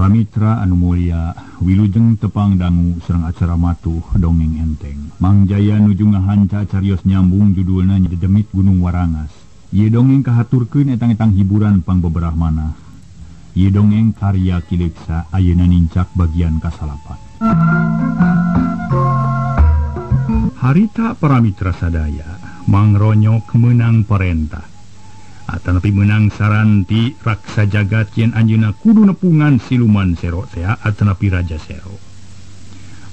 Para mitra anu mulia, wilujeng tepang dangu sareng acara matuh dongeng enteng. Mang Jaya nuju ngahanca carios nyambung judulna Dedemit Gunung Warangas. Ieu dongeng kahaturkeun etang-etang hiburan pangbeberah manah. Ieu dongeng karya Ki Leuksa ayeuna nincak bagian kasalapan. Harita para mitra sadaya, Mang Ronyok meunang parentah. Atanapi menang saranti raksa jagat yen anjeunna kudu nepungan siluman sero tea atanapi raja sero.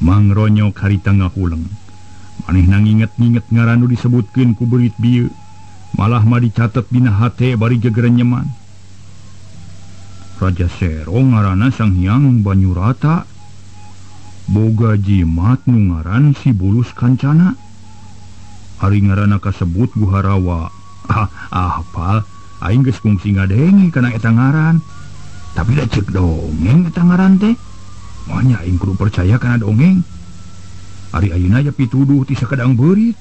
Mang Ronyok harita ngahuleng. Manehna nginget-nginget ngaran nu disebutkeun ku beurit bieu, malah mah dicatet dina hate bari gegerenyeman. Raja Sero ngaranna Sang Hyang Banyurata. Boga jimat nu ngaran si Bulus Kancana. Ari ngaranna kasebut Guharawa. Apal aing geus kungsi ngadenge kana eta ngaran. Tapi da ceuk dongeng eta ngaran teh. Moal aing kudu percaya kana dongeng. Ari ayeuna aya pituduh ti sakadang beurit.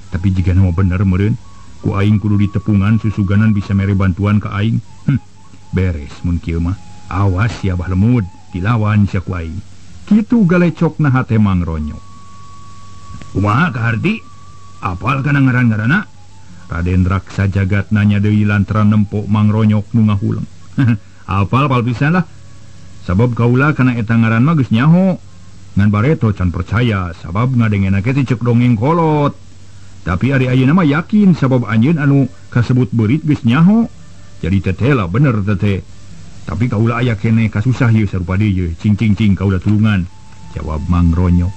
Tapi jigana mah bener meureun, ku aing kudu ditepungan susuganan bisa mere bantuan ka aing. Beres mun kieu mah. Awas sia Bah Lemud, dilawan sia ku aing. Kitu galecokna hate Mang Ronyok. Kumaha kaharti? Apal kana ngaran-ngaranna? Raden Raksa Jagat nanya deui lantaran nempok Mang Ronyok nu ngahuleng. Apal pal pisan lah. Sabab kaula kana eta ngaran mah geus nyaho. Ngan bareto can percaya sabab ngadengena ge teh ceuk dongeng kolot. Tapi ari ayeuna mah yakin sabab anjeun anu kasebut beurit geus nyaho. Jadi teteh lah bener teteh. Tapi kaula aya keneh kasusah ieu sarupa deui ieu. Cing cing cing kaula tulungan. Jawab Mang Ronyok.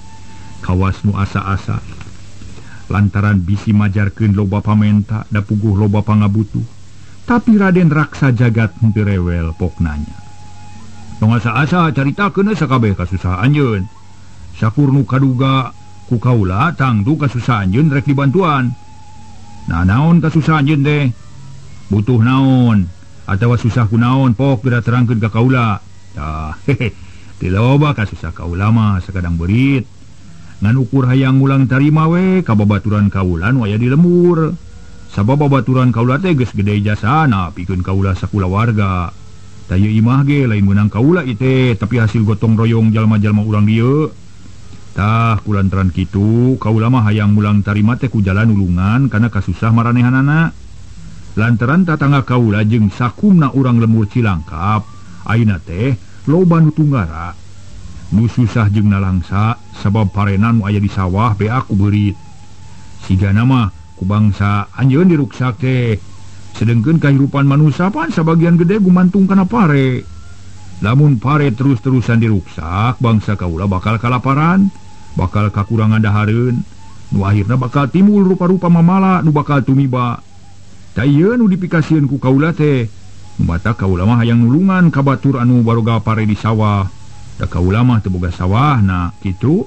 Kawas nu asa-asa. Lantaran bisi majarkeun loba pamenta da puguh loba pangabutuh. Tapi Raden Raksa Jagat henteu rewel pok nanya. Tong asa-asa caritakeun sakabeh kasusah anjeun. Sakur nu kaduga ku kaula tangtu kasusah anjeun rek dibantuan. Nah naon kasusah anjeun teh? Butuh naon atawa susah ku naon pok geura terangkeun ka kaula. Tah hehe teu loba kasusah kaula mah sakadang beurit. Ngan ukur hayang ngulang tarima we ka babaturan kaula nu aya di lembur. Sabab babaturan kaula teh geus gede jasana pikeun kaula sakulawarga. Tah ieu imah ge lain meunang kaula ieu teh tapi hasil gotong royong jalma-jalma urang dieu. Tah kulantaran kitu kaula mah hayang mulang tarima teh ku jalan nulungan kana kasusah maranehanana. Lantaran tatangga kaula jeung sakumna urang lembur Cilangkap ayeuna teh loba nu tunggara. Nu susah jeung nalangsa sabab parenan nu aya di sawah beak ku beurit. Sigana mah ku bangsa anjeun diruksak teh. Sedengkeun kahirupan manusa pan sabagian gede gumantung kana pare. Lamun pare terus-terusan diruksak, bangsa kaula bakal kalaparan, bakal kakurangan dahareun, nu akhirna bakal timbul rupa-rupa mamala nu bakal tumiba. Tah ieu nu dipikasieun ku kaula teh. Nu matak kaula mah hayang nulungan ka batur anu baroga pare di sawah. Da kaula mah teu boga sawah na kitu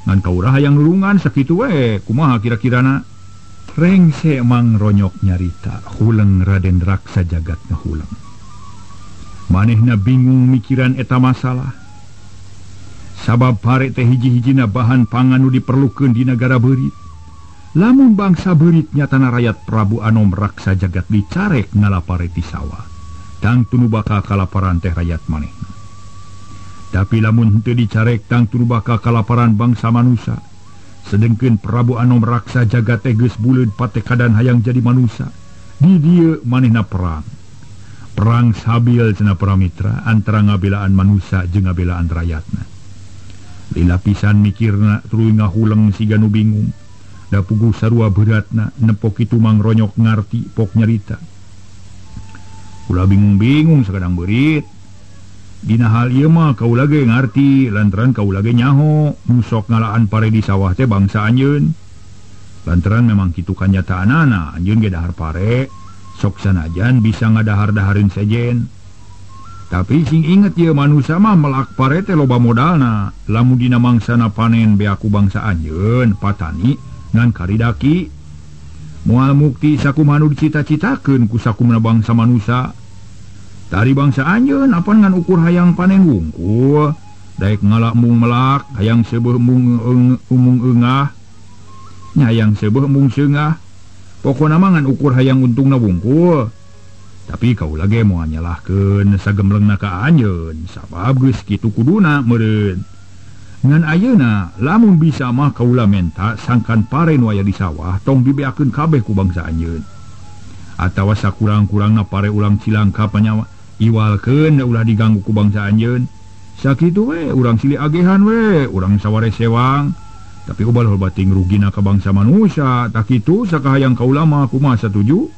ngan kaula hayang nulungan sakitu we kumaha kira-kirana. Rengse Mang Ronyok nyarita huleng Raden Raksa Jagat ngahuleng. Manehna bingung mikiran eta masalah. Sabab pare teh hiji-hijina bahan pangan nu diperlukeun di nagara beurit. Lamun bangsa beurit nyatana rayat Prabu Anom Raksa Jagat dicarek ngalapare ti sawah. Tangtu nu bakal kalaparan teh rayat manehna. Tapi lamun henteu dicarek tangtu bakal kalaparan bangsa manusa. Sedengkeun Prabu Anom Raksa Jagat teh geus buleud patekadan hayang jadi manusa. Di dieu manehna perang. Perang sabil cenah paramitra antara ngabelaan manusa jeung ngabelaan rayatna. Lila pisan mikirna tuluy ngahuleng siga nu bingung. Da puguh sarua beratna nepok kitu Mang Ronyok ngarti pok nyarita. Ulah bingung-bingung sakadang beurit. Dina hal ieu mah kaula ge ngarti lantaran kaula ge nyaho nu sok ngalaan pare di sawah teh bangsa anjeun. Lantaran memang kitu kanyataanana anjeun ge dahar pare sok sanajan bisa ngadahar-dahareun sejen. Tapi sing inget ieu manusa mah melak pare teh loba modalna. Lamun dina mangsana panen beak ku bangsa anjeun patani ngan karidaki. Moal mukti sakumaha nu dicita-citakeun ku sakumna bangsa manusa. Dari bangsa anjeun apan ngan ukur hayang panen wungkul daek ngalak mung melak hayang seubeuh mung umung eungah nya hayang seubeuh mung seungah pokona mah ngan ukur hayang untungna wungkul. Tapi kaula ge moal nyalahkeun sagemlengna ka anjeun sabab geus kitu kuduna meureun. Ngan ayeuna lamun bisa mah kaula menta sangkan pare nu aya di sawah tong dibeakeun kabeh ku bangsa anjeun. Atawa sakurang-kurangna pare ulang Cilangka panyawa iwalkeun ulah diganggu ku bangsa anjeun. Sakitu we urang silih agehan we urang saware sewang. Tapi ubal bating rugina ka bangsa manusia tak kitu sakahayang kaula mah kumaha satuju.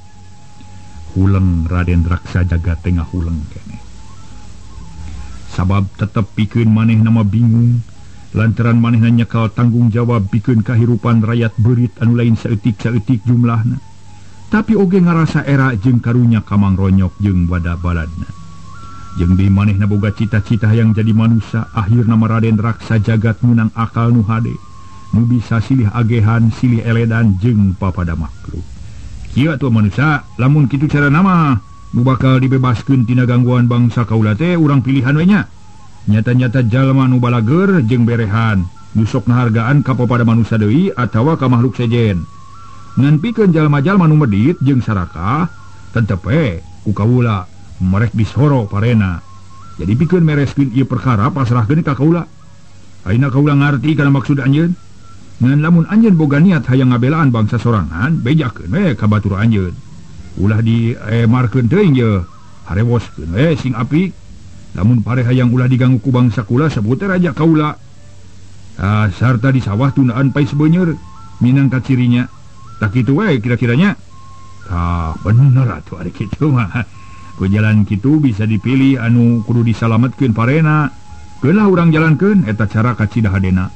Huleng Raden Raksa Jagat tengah huleng keneh. Sabab tetep pikeun manehna mah bingung lantaran manehna nyekal tanggung jawab pikeun kahirupan rakyat beurit anu lain saeutik-saeutik jumlahna. Tapi oge ngarasa era jeung karunya ka Mang Ronyok jeung wada baladna. Jeung deui manehna boga cita-cita hayang jadi manusia, akhirna mah Raden Raksa Jagat meunang akal nu hade, nu bisa silih agehan, silih eledan jeung papada makhluk. Kieu atuh manusia, lamun kitu carana mah nu bakal dibebaskeun tina gangguan bangsa kaula teh urang pilihan we nya. Nyata-nyata jalma nu balageur jeung berehan, nu sok ngahargaan ka papada manusia deui atawa ka makhluk sejen. Ngan pikeun jalma-jalma nu medit jeung sarakah, tetep we ku kaula merek disoro parena. Jadi pikeun mereskeun ieu perkara pasrahkeun ka kaula. Ayeuna kaula ngarti kana maksud anjeun. Ngan lamun anjeun boga niat hayang ngabelaan bangsa sorangan, bejakeun we ka batur anjeun. Ulah diemarkeun teuing ye, harewoskeun we sing apik. Lamun pare hayang ulah diganggu ku bangsa kula sebut raja kaula. Ah, sarta di sawah tundaan pai sebeuneur minangka cirinya. Tak kitu we kira-kiranya. Tah bener atuh ari kitu mah. Ku jalan kitu bisa dipilih anu kudu disalametkeun parena. Keun lah urang jalankeun eta cara kacida hadena.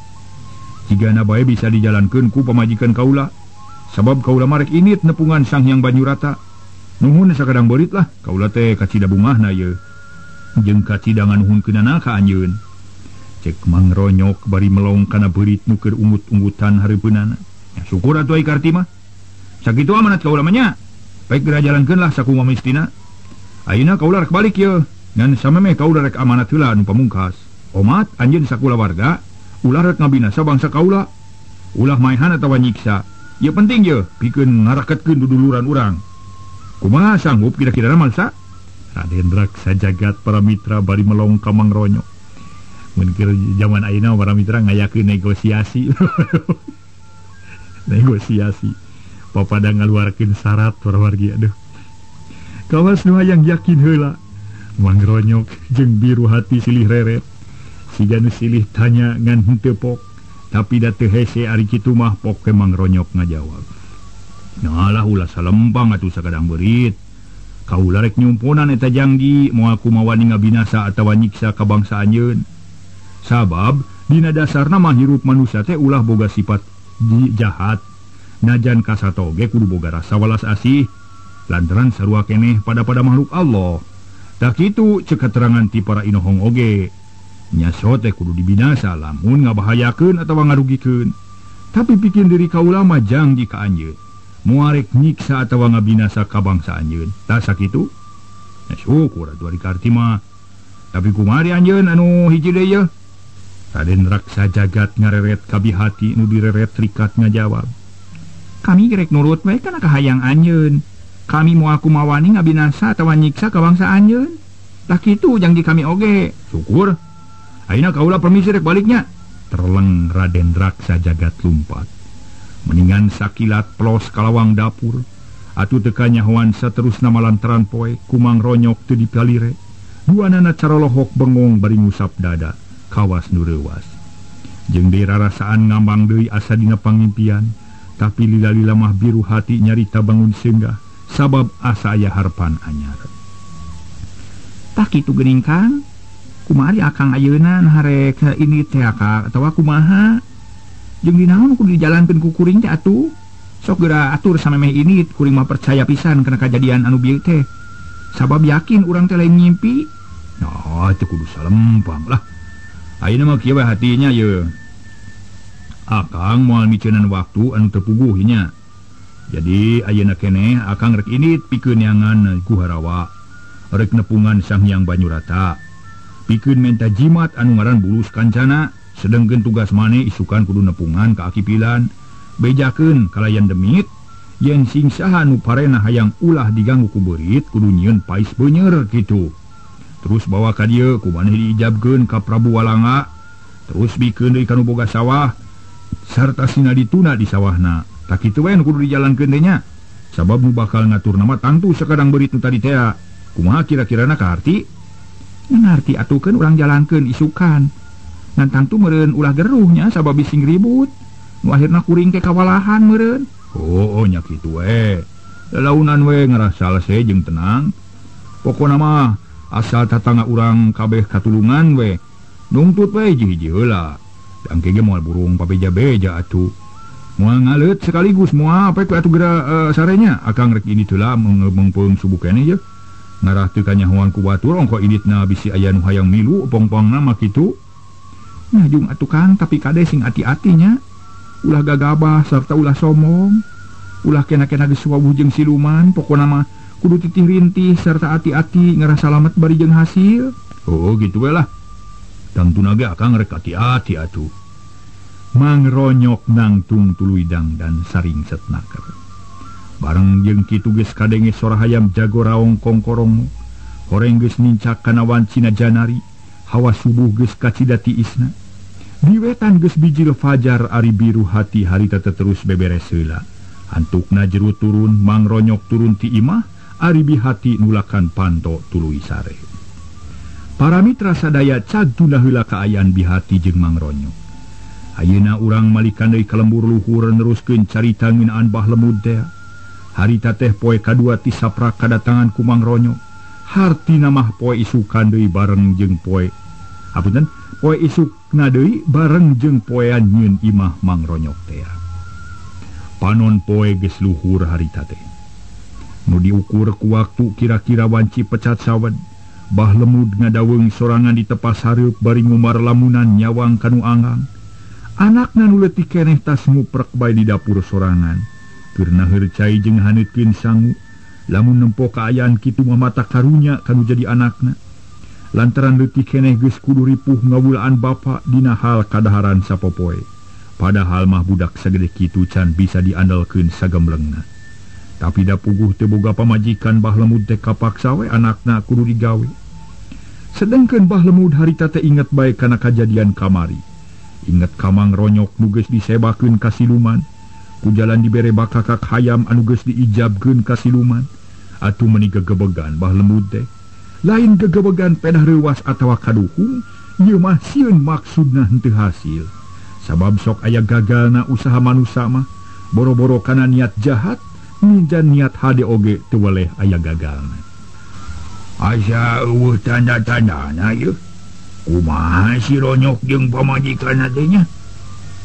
Jigana bae bisa dijalankeun ku pamajikan kaula. Sabab kaula marek init nepungan Sang Hyang Banyurata. Nuhun sakadang beurit lah kaula teh kacida bungahna ye. Jeung kacida nganuhunkeunana ka anjeun. Cek Mang Ronyok bari melong kana beurit nu keur ungut-ungutan hareupeunana. Ya, syukur atuh ai Karti mah. Sakitu amanat kaula mah nya. Baik geura jalankeun lah sakumaha mistina. Ayeuna kaula rek balik ye. Ngan samemeh kaula rek amanat heula anu pamungkas. Omat anjeun sakulawarga ulah rek ngabinasa bangsa kaula. Ulah maehan atawa nyiksa. Ieu penting ye pikeun ngaraketkeun duduluran urang. Kumaha sanggup kira-kira mangsa? Raden Raksa Jagat para mitra bari melong ka Mang Ronyok. Mun keur zaman ayeuna para mitra ngayakeun negosiasi. Negosiasi. Papada ngaluarkeun syarat para wargi aduh. Kawas nu hayang yakin heula. Mang Ronyok jeung biru hati silih reret. Siga nu silih tanya ngan henteu pok, tapi da teu hese ari kitu mah pok ke Mang Ronyok ngajawab. Nah lah ulah salempang atuh sakadang beurit. Kaula rek nyumponan eta janggi moal kumawani ngabinasa atawa nyiksa ka bangsa anjeun. Sabab dina dasarna mah hirup manusia teh ulah boga sifat jahat. Najan kasato ge kudu boga rasa welas asih lantaran sarua keneh pada-pada makhluk Allah. Tak kitu cek keterangan ti para inohong oge. Nyaso teh kudu dibinasa lamun ngabahayakeun atawa ngarugikeun. Tapi pikeun diri kaula mah janggi ka anjeun. Moal rek nyiksa atawa ngabinasa ka bangsa anjeun. Tah sakitu? Ya syukur atuh ari Karti mah. Tapi kumaha di anjeun anu hiji deui ye? Raden Raksa Jagat ngareret kabihati nu direret rikat ngajawab. Kami rek nurut we kana kahayang anjeun. Kami moal kumawani ngabinasa atawa nyiksa ka bangsa anjeun. Tah kitu jangji kami oge. Syukur. Ayeuna kaula permisi rek baliknya. Terleng Raden Raksa Jagat lumpat. Meningan sakilat plos kalawang dapur. Atuh teu kanyahoan saterusna malantaran poe ku Mang Ronyok teu dipalire. Duanana caralohok bengong bari ngusap dada kawas nu reuwas. Jeung deui rarasaan ngambang deui asa dina pangimpian, tapi lila-lila mah biru hati nyarita bangun senggah sabab asa aya harpan anyar. Tah kitu geuning Kang. Kumaha di akang ayeuna harek ini teh akang atawa kumaha? Jeung dinaon kudu dijalankeun ku kuring teh atuh. Sok geura atur samemeh ini kuring mah percaya pisan kana kajadian anu bieu teh. Sabab yakin urang teh lain ngimpi. Nah, teu kudu salempang lah. Ayeuna mah kieu we hatinya ye. Akang moal miceunan waktu anu teu puguh nya. Jadi ayeuna keneh akang rek init pikeun neangan Guharawa. Rek nepungan Sang Hyang Banyurata. Pikeun menta jimat anu ngaran Bulus Kancana, sedengkeun tugas maneh isukan kudu nepungan ka Aki Pilan. Bejakeun kalayan demit, Yen sing saha nu parena hayang ulah diganggu ku beurit kudu nyieun pais beunyer kitu. Terus bawa ka dieu ku maneh diijabkeun ka Prabu Walanga. Terus bikeun deui ka nu boga sawah sarta sina dituna di sawahna. Tak kitu we nu kudu dijalankeun teh nya. Sabab nu bakal ngatur nama tangtu sakadang beurit nu tadi teh. Kumaha kira-kirana kaharti? Ngarti atukeun urang jalankeun isukan. Ngan tangtu meureun ulah geruhnya sabab bising ribut. Nu akhirna kuring ke kawalahan meureun. Oh, nya kitu we. Lalaunan we ngarasa salese jeung tenang. Pokona mah asal tatangga urang kabeh katulungan we. Nungtut we hiji-hiji heula. Dangke ge moal burung pabeja-beja atuh. Moal ngaleut sekaligus moal apek atuh geura sarenya. Akang rek ini heula mengpeung subuh keneh ye. Ngarah teu kanyahoan ku batur ongko inditna bisi aya nu hayang milu pongpongna mah kitu. Nyajung atuh Kang, tapi kade sing ati-atinya. Ulah gagabah sarta ulah sombong. Ulah kena-kena geus wawuh jeung siluman, pokona mah kudu titih rintih serta ati-ati ngarah salamet bari jeung hasil. Oh gitu we lah. Tangtuna ge akang rek ati-ati atuh. Mangronyok nangtung tuluy dangdan saringset naker. Bareng jeung kitu geus kadenge sora hayam jago raong kongkorong. Horeng geus nincak kana wancina janari, hawa subuh geus kacida tiisna. Di wetan geus bijil fajar ari biru hati harita terus beberes heula. Antukna jeru turun, mangronyok turun ti imah, ari bihati nulakan panto tuluy sare. Para mitra sadaya cag tunda heula kaayaan bihati jeung mangronyok. Ayeuna urang malikan deui ka lembur luhur neruskeun carita ngeunaan Bah Lemud teh. Harita teh poe kadua ti saprak kadatangan ku Mangronyok. Hartina mah poe isukan deui bareng jeung poe. Apunten, poe isukna deui bareng jeung poean nyieun imah Mangronyok teh. Panon poe geus luhur harita teh. Nu diukur ku waktu kira-kira wanci pecat sawed. Bah Lemud ngadaweung sorangan di tepas hareup bari ngumar lamunan nyawang kanu anggang. Anakna nu leutik keneh tas nguprek bae di dapur sorangan. Keur naheur cai jeung haneutkeun sangu. Lamun nempo kaayaan kitu mah mata karunya kanu jadi anakna. Lantaran leutik keneh geus kudu ripuh ngawulaan bapa dina hal kadaharan sapopoe. Padahal mah budak sagede kitu can bisa diandalkeun sagemblengna. Tapi da puguh teu boga pamajikan Bah Lemud teh kapaksa we anakna kudu digawe. Sedengkeun Bah Lemud harita teh inget bae kana kajadian kamari. Inget ka Mangronyok nu geus disebakeun ka siluman. Ku jalan dibere bakakak hayam anu geus diijabkeun ka siluman. Atuh meuni gegebegan Bah Lemud teh. Lain gegebegan pedah reuwas atawa kaduhung, ieu mah sieun maksudna henteu hasil. Sabab sok aya gagalna usaha manusa mah, boro-boro kana niat jahat, minjan niat hade oge teu weleh aya gagalna. Asa eueuh tanda-tandana ieu. Kumaha si Ronyok jeung pamajikanna teh nya?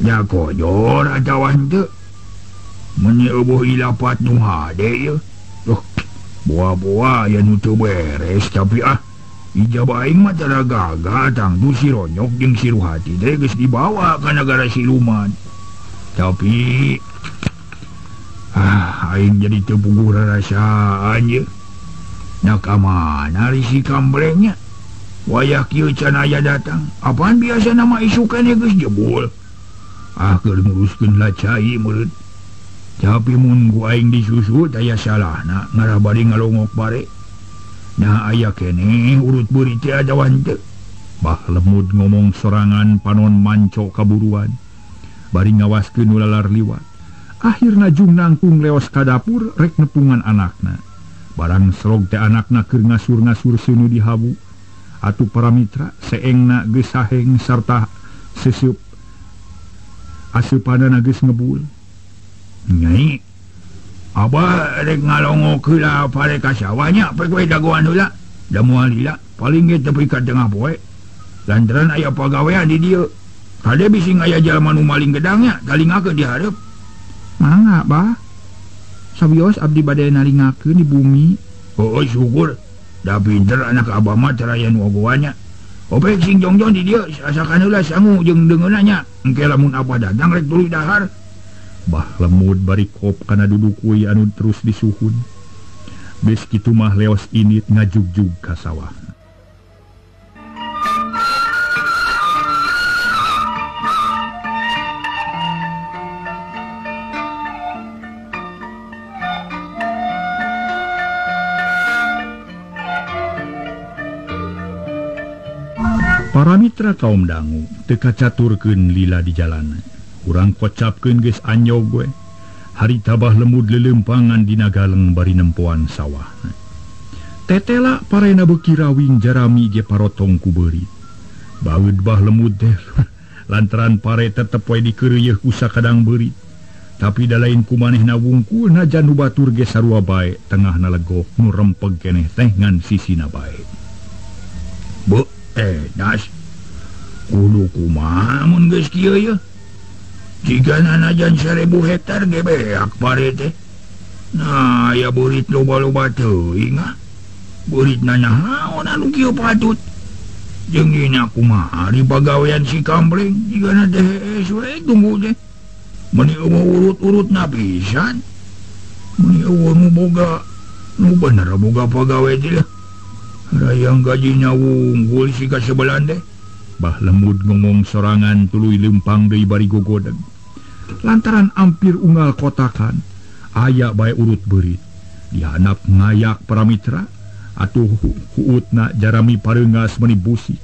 Da kojor atawa henteu? Meuni eueuh ilapat nu hade ieu. Duh, boa-boa aya nu teu beres tapi ah ijab aing mah tara gagal tangtu si Ronyok jeung si Ruhati teh geus dibawa ka nagara siluman. Tapi ah aing jadi teu puguh rarasaan ieu. Nah ka mana si kambrengnya? Wayah kieu can aya datang. Apaan biasa nama isukan geus jebul. Ah keur nguruskeun lacai meureun. Tapi mun ku aing disusut aya salahna ngarah bari ngalongok bare. Nah aya keneh urut beurit teh atawa henteu. Bah Lemud ngomong sorangan panon manco kaburuan. Bari ngawaskeun nu lalar liwat. Akhirna jung nangkung leos ka dapur rek nepungan anakna. Barang serog teh anakna keur ngasur-ngasur seuneu di habu. Atuh para mitra seengna geus saheng sarta seseup aseupanana geus ngebul. Nyai, abah rek ngalongok heula pare ka sawah nya pek we dagoan heula. Da moal lila, paling ge tepi ka tengah poe. Lantaran aya pagawean di dieu. Kade bisi aya jalma nu maling gedangnya, talingakeun di hareup. Mangga, Bah. Sawios abdi bade nalingakeun di bumi. Oh, syukur. Da pinter anak abah mah teu aya nu ogoannya. Opek sing jongjon di dieu asakan heula sangu jeung deungeunna nya. Engke lamun abah datang rek tuluy dahar. Bah Lemud bari kop kana duduk we anu terus disuhun. Geus kitu mah leos init ngajugjug ka sawah. Para mitra kaum dangu teu kacaturkeun lila di jalanan. Urang kocapkeun geus anjog we. Harita Bah Lemud leuleumpangan dina galeng bari nempoan sawahna. Tetela parena beuki rawing jarami ge parotong ku beurit. Baeud Bah Lemud teh lantaran pare tetep we dikeureuyeih ku sakadang beurit. Tapi da lain ku manehna wungkul najan nu batur ge sarua bae tengahna legok nu rempeg keneh teh ngan sisina bae. Beuh das kudu kumaha mun geus kieu ye? Jigana najan 1000 hektar ge beak pare teh. Nah, aya beurit loba-loba teuing ah. Beuritna naon anu kieu patut. Jeung dina kumaha ari pagawean si Kampleng jigana teh hees we tunggu teh. Meuni eueuh urut-urutna pisan. Meuni eueuh nu boga nu bener boga pagawe teh lah. Rayang gajinya wunggul si kasebelan teh. Bah Lemud ngomong sorangan tuluy lempang deui bari gogodeg. Lantaran ampir unggal kotakan aya bae urut beurit. Dihanap ngayak para mitra atuh huutna jarami pareungas meuni busi.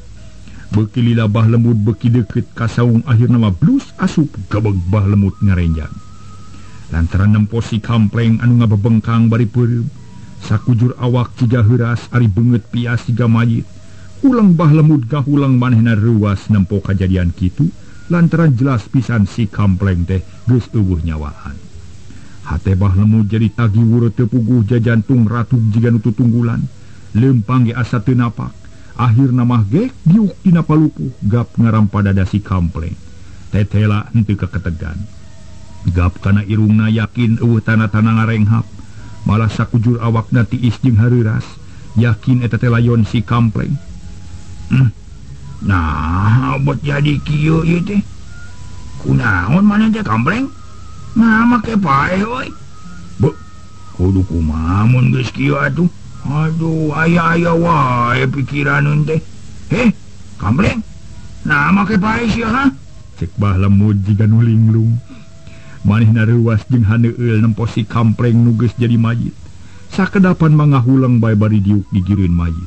Beuki lila Bah Lemud beuki deukeut ka saung akhirna mah blus asup gebeg Bah Lemud ngarenjang. Lantaran nempo si Kampleng anu ngabebengkang bari peureum. Sakujur awak ciga heuras ari beungeut pias siga mayit. Ulang Bah Lemud gahulang manehna reuas nempo kajadian kitu lantaran jelas pisan si Kampleng teh geus eueuh nyawaan. Hate Bah Lemud jadi tagiwur teu puguh jajantung ratuk jiga nu tutunggulan. Leumpang ge asa teu napak. Akhirna mah gek diuk dina palupuh gap ngarampa dada si Kampleng. Tetela henteu kaketegan. Gap kana irungna yakin eueuh tana-tana ngarenghap. Malah sakujur awakna tiis jeung hareuras, yakin eta teh layon si Kampleng. Nah, bot jadi kieu ieu teh. Kunaon maneh teh Kampleng? Nah, make paeh euy. Beuh, kudu kumaha mun geus kieu atuh? Aduh, aya-aya wae pikiraneun teh. Heh, Kampleng. Nah, make paeh sia ha? Cek Bah Lemud jiga nu linglung. Manehna reuas jeung haneueul nempo si Kampleng nu geus jadi mayit. Sakedapan mangahuleng bae bari diuk digireun mayit.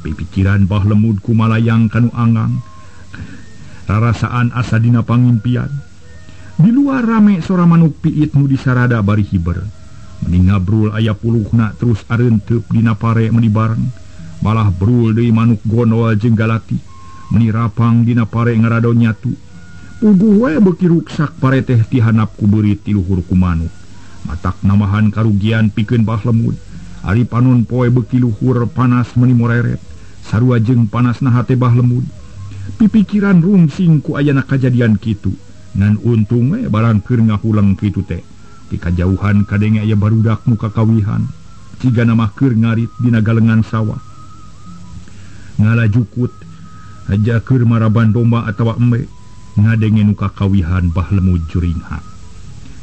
Pipikiran Bah Lemud kumalayang kanu angang. Rarasaan asa dina pangimpian. Di luar rame sora manuk piit nu disarada bari hiber. Meni ngabrul aya puluhna terus arenteup dina pare meni bareng. Malah brul deui manuk gondol jeung galati. Meni rapang dina pare ngarado nyatu. Puguh we beuki ruksak pare teh tihanap ku beurit ti luhur ku manuk. Matak namahan karugian pikeun Bah Lemud. Ari panon poe beuki luhur panas meni moreret. Sarua jeung panasna hate Bah Lemud. Pipikiran rungsing ku ayana kajadian kitu. Ngan untung we barang keur ngahuleng kitu teh. Di kajauhan kadenge aya barudak nu kakawihan. Cigana mah keur ngarit dina galengan sawah. Ngalajukut aja keur maraban domba atawa embe. Ngadenge nu kakawihan Bah Lemud juringha.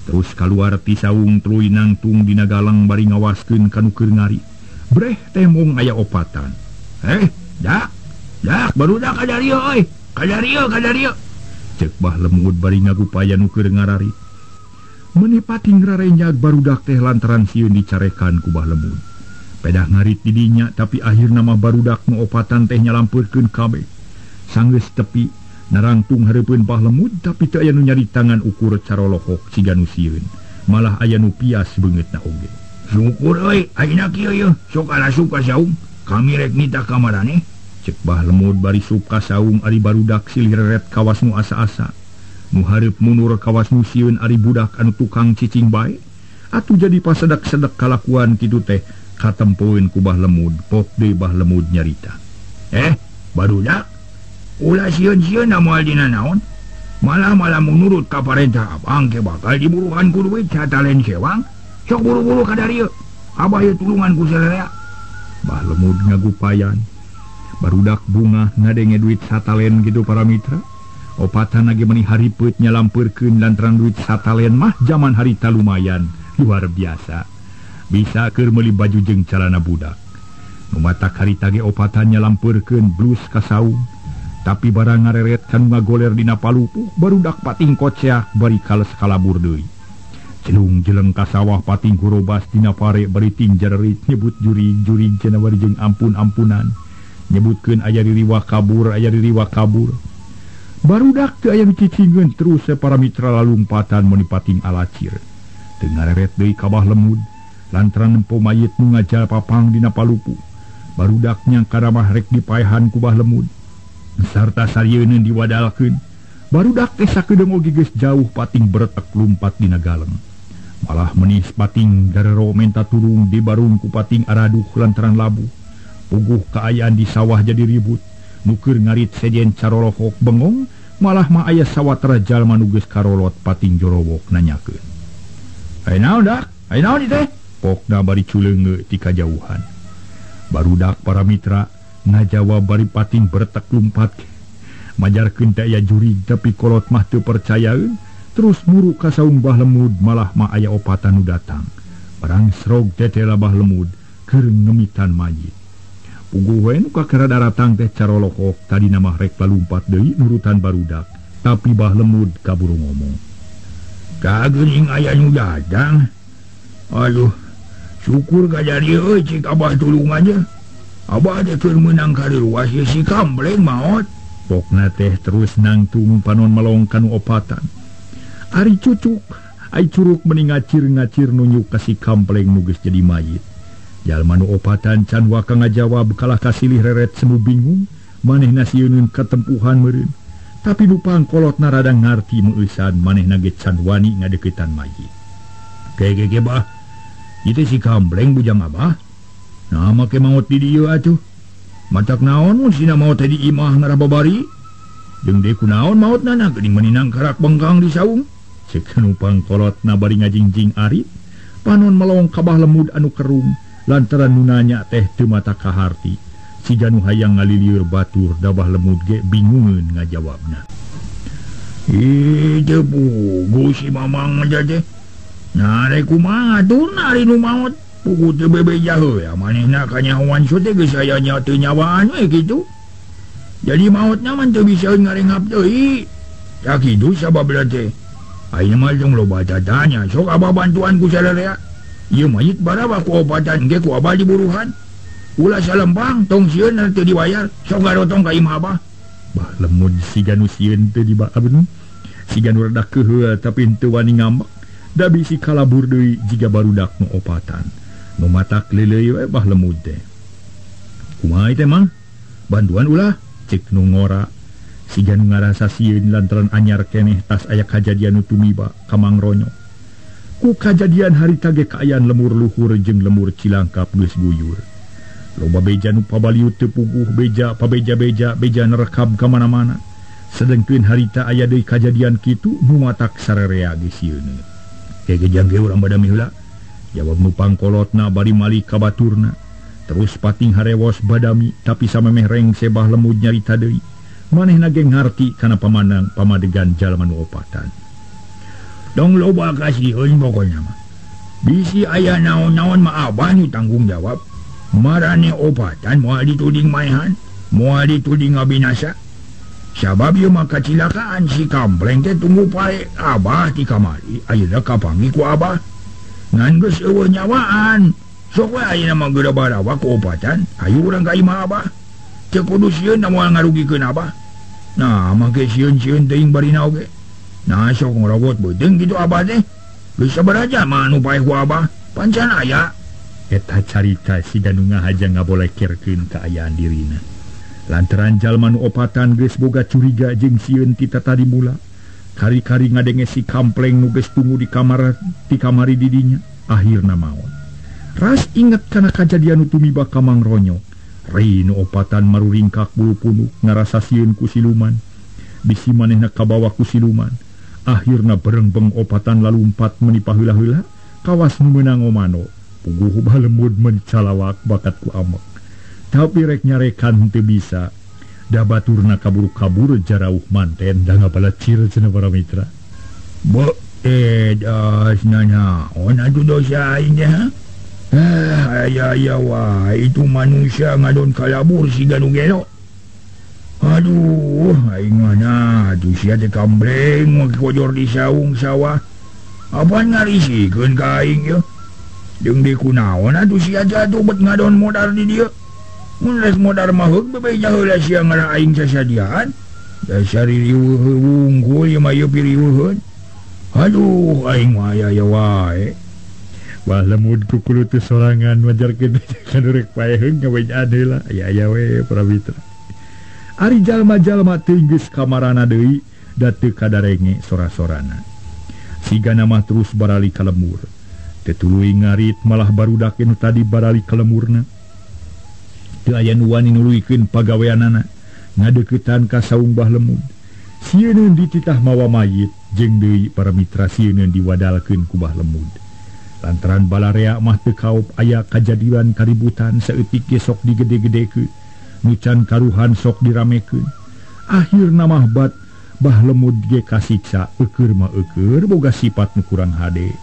Terus kaluar ti saung tuluy nangtung dina galang bari ngawaskeun ka nu keur ngarit. Breh teh mong aya opatan. Dak, dak barudak kadarieu euy. Kadarieu, kadarieu. Cek Bah Lemud bari ngagupaya nu keur ngararit. Meuni pating rarenjag barudak teh lantaran sieun dicarekan ku Bah Lemud. Pedah ngarit di dinya tapi akhirna mah barudak nu opatan teh nyalampeurkeun kabeh. Sanggeus tepi narangtung hareupeun Bah Lemud tapi teu aya nu nyari tangan ukur carolohok siga nu sieun. Malah aya nu pias beungeutna oge. Syukur euy, ayeuna kieu yeuh, sok alasup ka saung. Kami rek nitah ka maraneh. Cek Bah Lemud bari sup ka saung ari barudak silih reret kawas nu asa-asa. Nu hareup mundur kawas nu sieun ari budak anu tukang cicing bae. Atuh jadi pasedak-sedek kalakuan kitu teh katempoeun ku Bah Lemud, pok deui Bah Lemud nyarita. Barudak ulah sieun-sieun moal dina naon. Malah-malah menurut ka parentah abang ke bakal diburuhan ku duit satalen sewang. Sok buru-buru ka darieu. Abah ieu tulungan ku sararea. Bah Lemud ngagupayan. Barudak bunga ngadenge duit satalen gitu para mitra. Opatan lagi meni haripeut nyalampeurkeun lantaran duit satalen mah zaman harita lumayan luar biasa. Bisa keur meuli baju jeung calana budak. Nu matak harita ge opatan nyalampeurkeun blus ka saung. Tapi barang ngareret kanu ngagoler dina palupuh barudak pating koceak bari kales kalabur deui. Celung jeleng ka sawah pating kurobas dina pare bari tingjarerit nyebut jurig-jurig cenah bari jeung ampun-ampunan. Nyebutkeun aya ririwah kabur, aya ririwah kabur. Barudak teu aya nu cicingeun terus para mitra lalumpatan meuni pating alacir. Teu ngareret deui ka Bah Lemud lantaran nempo mayit nu ngajal papang dina palupu. Barudak nyangka mah rek dipaehan ku Bah Lemud. Sarta sarieun diwadalkeun. Barudak teh sakedeung oge geus jauh pating beretek lumpat dina galeng. Malah menis pating darero menta turung di barung ku pating araduh lantaran labuh. Puguh kaayaan di sawah jadi ribut. Nu keur ngarit sejen carolohok bengong, malah mah aya sawatara jalma nu geus karolot pating jorowok nanyakeun. "Aya naon dak? Aya naon ieu teh?" Pokna bari culeungeut ti kajauhan. Barudak para mitra ngajawab bari pating beretek lumpat. Majarkeun teh aya jurig tapi kolot mah teu percayaeun. Terus muru ka saung Bah Lemud malah mah aya opatan nu datang. Barang srog tetela Bah Lemud keur ngemitan mayit. Puguh we nu kakara daratang teh carolohok tadina mah rek lalumpat deui nurutan barudak. Tapi Bah Lemud kaburu ngomong. "Kageuning aya nu datang. Aduh, syukur kajadi euy cik abah tulung aja. Abah teh keur meunang kareuwas ieu si kampleng maot." Pokna teh terus nangtung panon melong kanu opatan. Ari cucuk, ai curuk meni ngacir-ngacir nunjuk ka si kampleng nu geus jadi mayit. Jalma nu opatan can waka ngajawab kalah kasilih reret semu bingung, manehna sieuneun katempuhan meureun. Tapi nu pangkolotna rada ngarti meueusan manehna ge can wani ngadeuketan mayit. "Ge bah, ieu teh si kampleng bujang abah. Nah make maot di dieu atuh. Matak naon mun sina maot teh di imah ngarah babari? Jeung deui kunaon maotna na geuning meninang karak bengkang di saung." Cek nu pangkolotna bari ngajingjing arit, panon melong ka Bah Lemud anu kerung lantaran nu nanya teh teu mata kaharti. Siga nu hayang ngalilieur batur da Bah Lemud ge bingungeun ngajawabna. "Ih, teu puguh si mamang aja teh. Nah, rek kumaha atuh ari nu maot? Puguh teu bebeja heula manehna kanyahoan so teh geus aya nya teu nyawaan we kitu. Jadi maotna mah teu bisa ngarengap deui. Ya kitu sababna teh. Ayeuna mah tong loba tatanya, sok abah bantuan ku sararea. Ieu mayit barabah ku obatan ge ku abah diburuhan. Ulah salempang tong sieun teu dibayar, sok garotong ka imah abah." Bah Lemud siga nu sieun teu dibaabun. Siga nu rada keuheul tapi teu wani ngambek. Da bisi kalabur deui jiga barudak nu opatan. Nu matak leuleuy we Bah Lemud teh. "Kumaha teh mah? Bantuan ulah?" cek nu ngora. Siga nu ngarasa sieun lantaran anyar keneh tas aya kajadian nu tumiba ka Mang Ronyo. Ku kajadian harita ge kaayaan lemur luhur jeung lemur Cilangkap geus guyur. Loba beja nu pabaliut teu puguh beja pabeja-beja beja nerekab ka mana-mana. Sedengkeun harita aya deui kajadian kitu nu matak sararea ge sieun. "Ge jang ge urang badami heula," jawab nu pangkolotna bari malik ka baturna. Terus pating harewos badami tapi samemeh rengse Bah Lemud nyarita deui. Manehna ge ngarti kana pamanang pamadegan jalma nu opatan. "Dong loba kasieun pokona mah. Bisi aya naon-naon mah abah nu tanggung jawab. Marane opatan moal dituding maehan, moal dituding ngabinasa. Sabab ieu mah kacilakaan si kampleng teh tunggu pae abah ti kamari, ayeuna kapanggih ku abah. Ngan geus eueuh nyawaan. Sok we ayeuna mah geura barawa ku opatan, hayu urang ka imah abah. Teu kudu sieun da moal ngarugikeun abah. Nah, make sieun-sieun teuing barina oge. Nah, sok ngorogot beuteung kitu abah teh. Geus sabaraha mah nu paeh ku abah, pancan aya." Eta carita siga nu ngahaja ngabolekerkeun kaayaan dirina. Lantaran jalma nu opatan geus boga curiga jeung sieun ti tatadi mula. Kari-kari ngadenge si kampleng nu geus tunggu di kamar di kamari didinya, akhirna maot. Ras inget kana kajadian nu tumiba ka Mang Ronyo. Rei nu opatan maruringkak bulu punuk ngarasa sieun ku siluman. Bisi manehna kabawa ku siluman. Akhirna berengbeng opatan lalumpat meni paheula-heula kawas nu meunang omano. Puguh Bah Lemud mencalawak bakat ku amek. Tapi rek nyarekan teu bisa. Da baturna kabur-kabur jarauh manten da ngabalacir cenah para mitra. "Bo das nanaon atuh dosa aing teh ha? Aya wah itu manusia ngadon kalabur siga nu gelo. Aduh, aing mana atuh sia teh kambleng kojor di saung sawah. Apaan ngarisikeun ka aing ye? Jeung di kunaon atuh sia jatuh bet ngadon modar di dieu. Mun geus modar mah heug bebeja heula sia ngaran aing sasadian. Dasar riweuh wungkul ieu mah ieu piriweuheun. Aduh aing mah aya wae. Bah Lemud kukulutu sorangan wajarkeun kanu rek paeheung ngawejaan heula aya-aya we para mitra. Ari jalma-jalma teu geus kamarana deui da teu kadarenge sora-sorana. Sigana mah terus barali ka lemur. Teu tuluy ngarit malah barudak nu tadi barali ka lemurna. Teu aya nu wani nuluykeun pagaweanana ngadeuketan ka saung Bah Lemud. Sieun dititah mawa mayit jeung deui para mitra sieun diwadalkeun ku Bah Lemud. Lantaran balarea mah teu kaop aya kajadian kaributan saeutik ge sok digede-gedekeun, nu can karuhan sok diramekeun. Akhirna mah bat Bah Lemud ge kasiksa eukeur mah eukeur boga sifat nu kurang hade.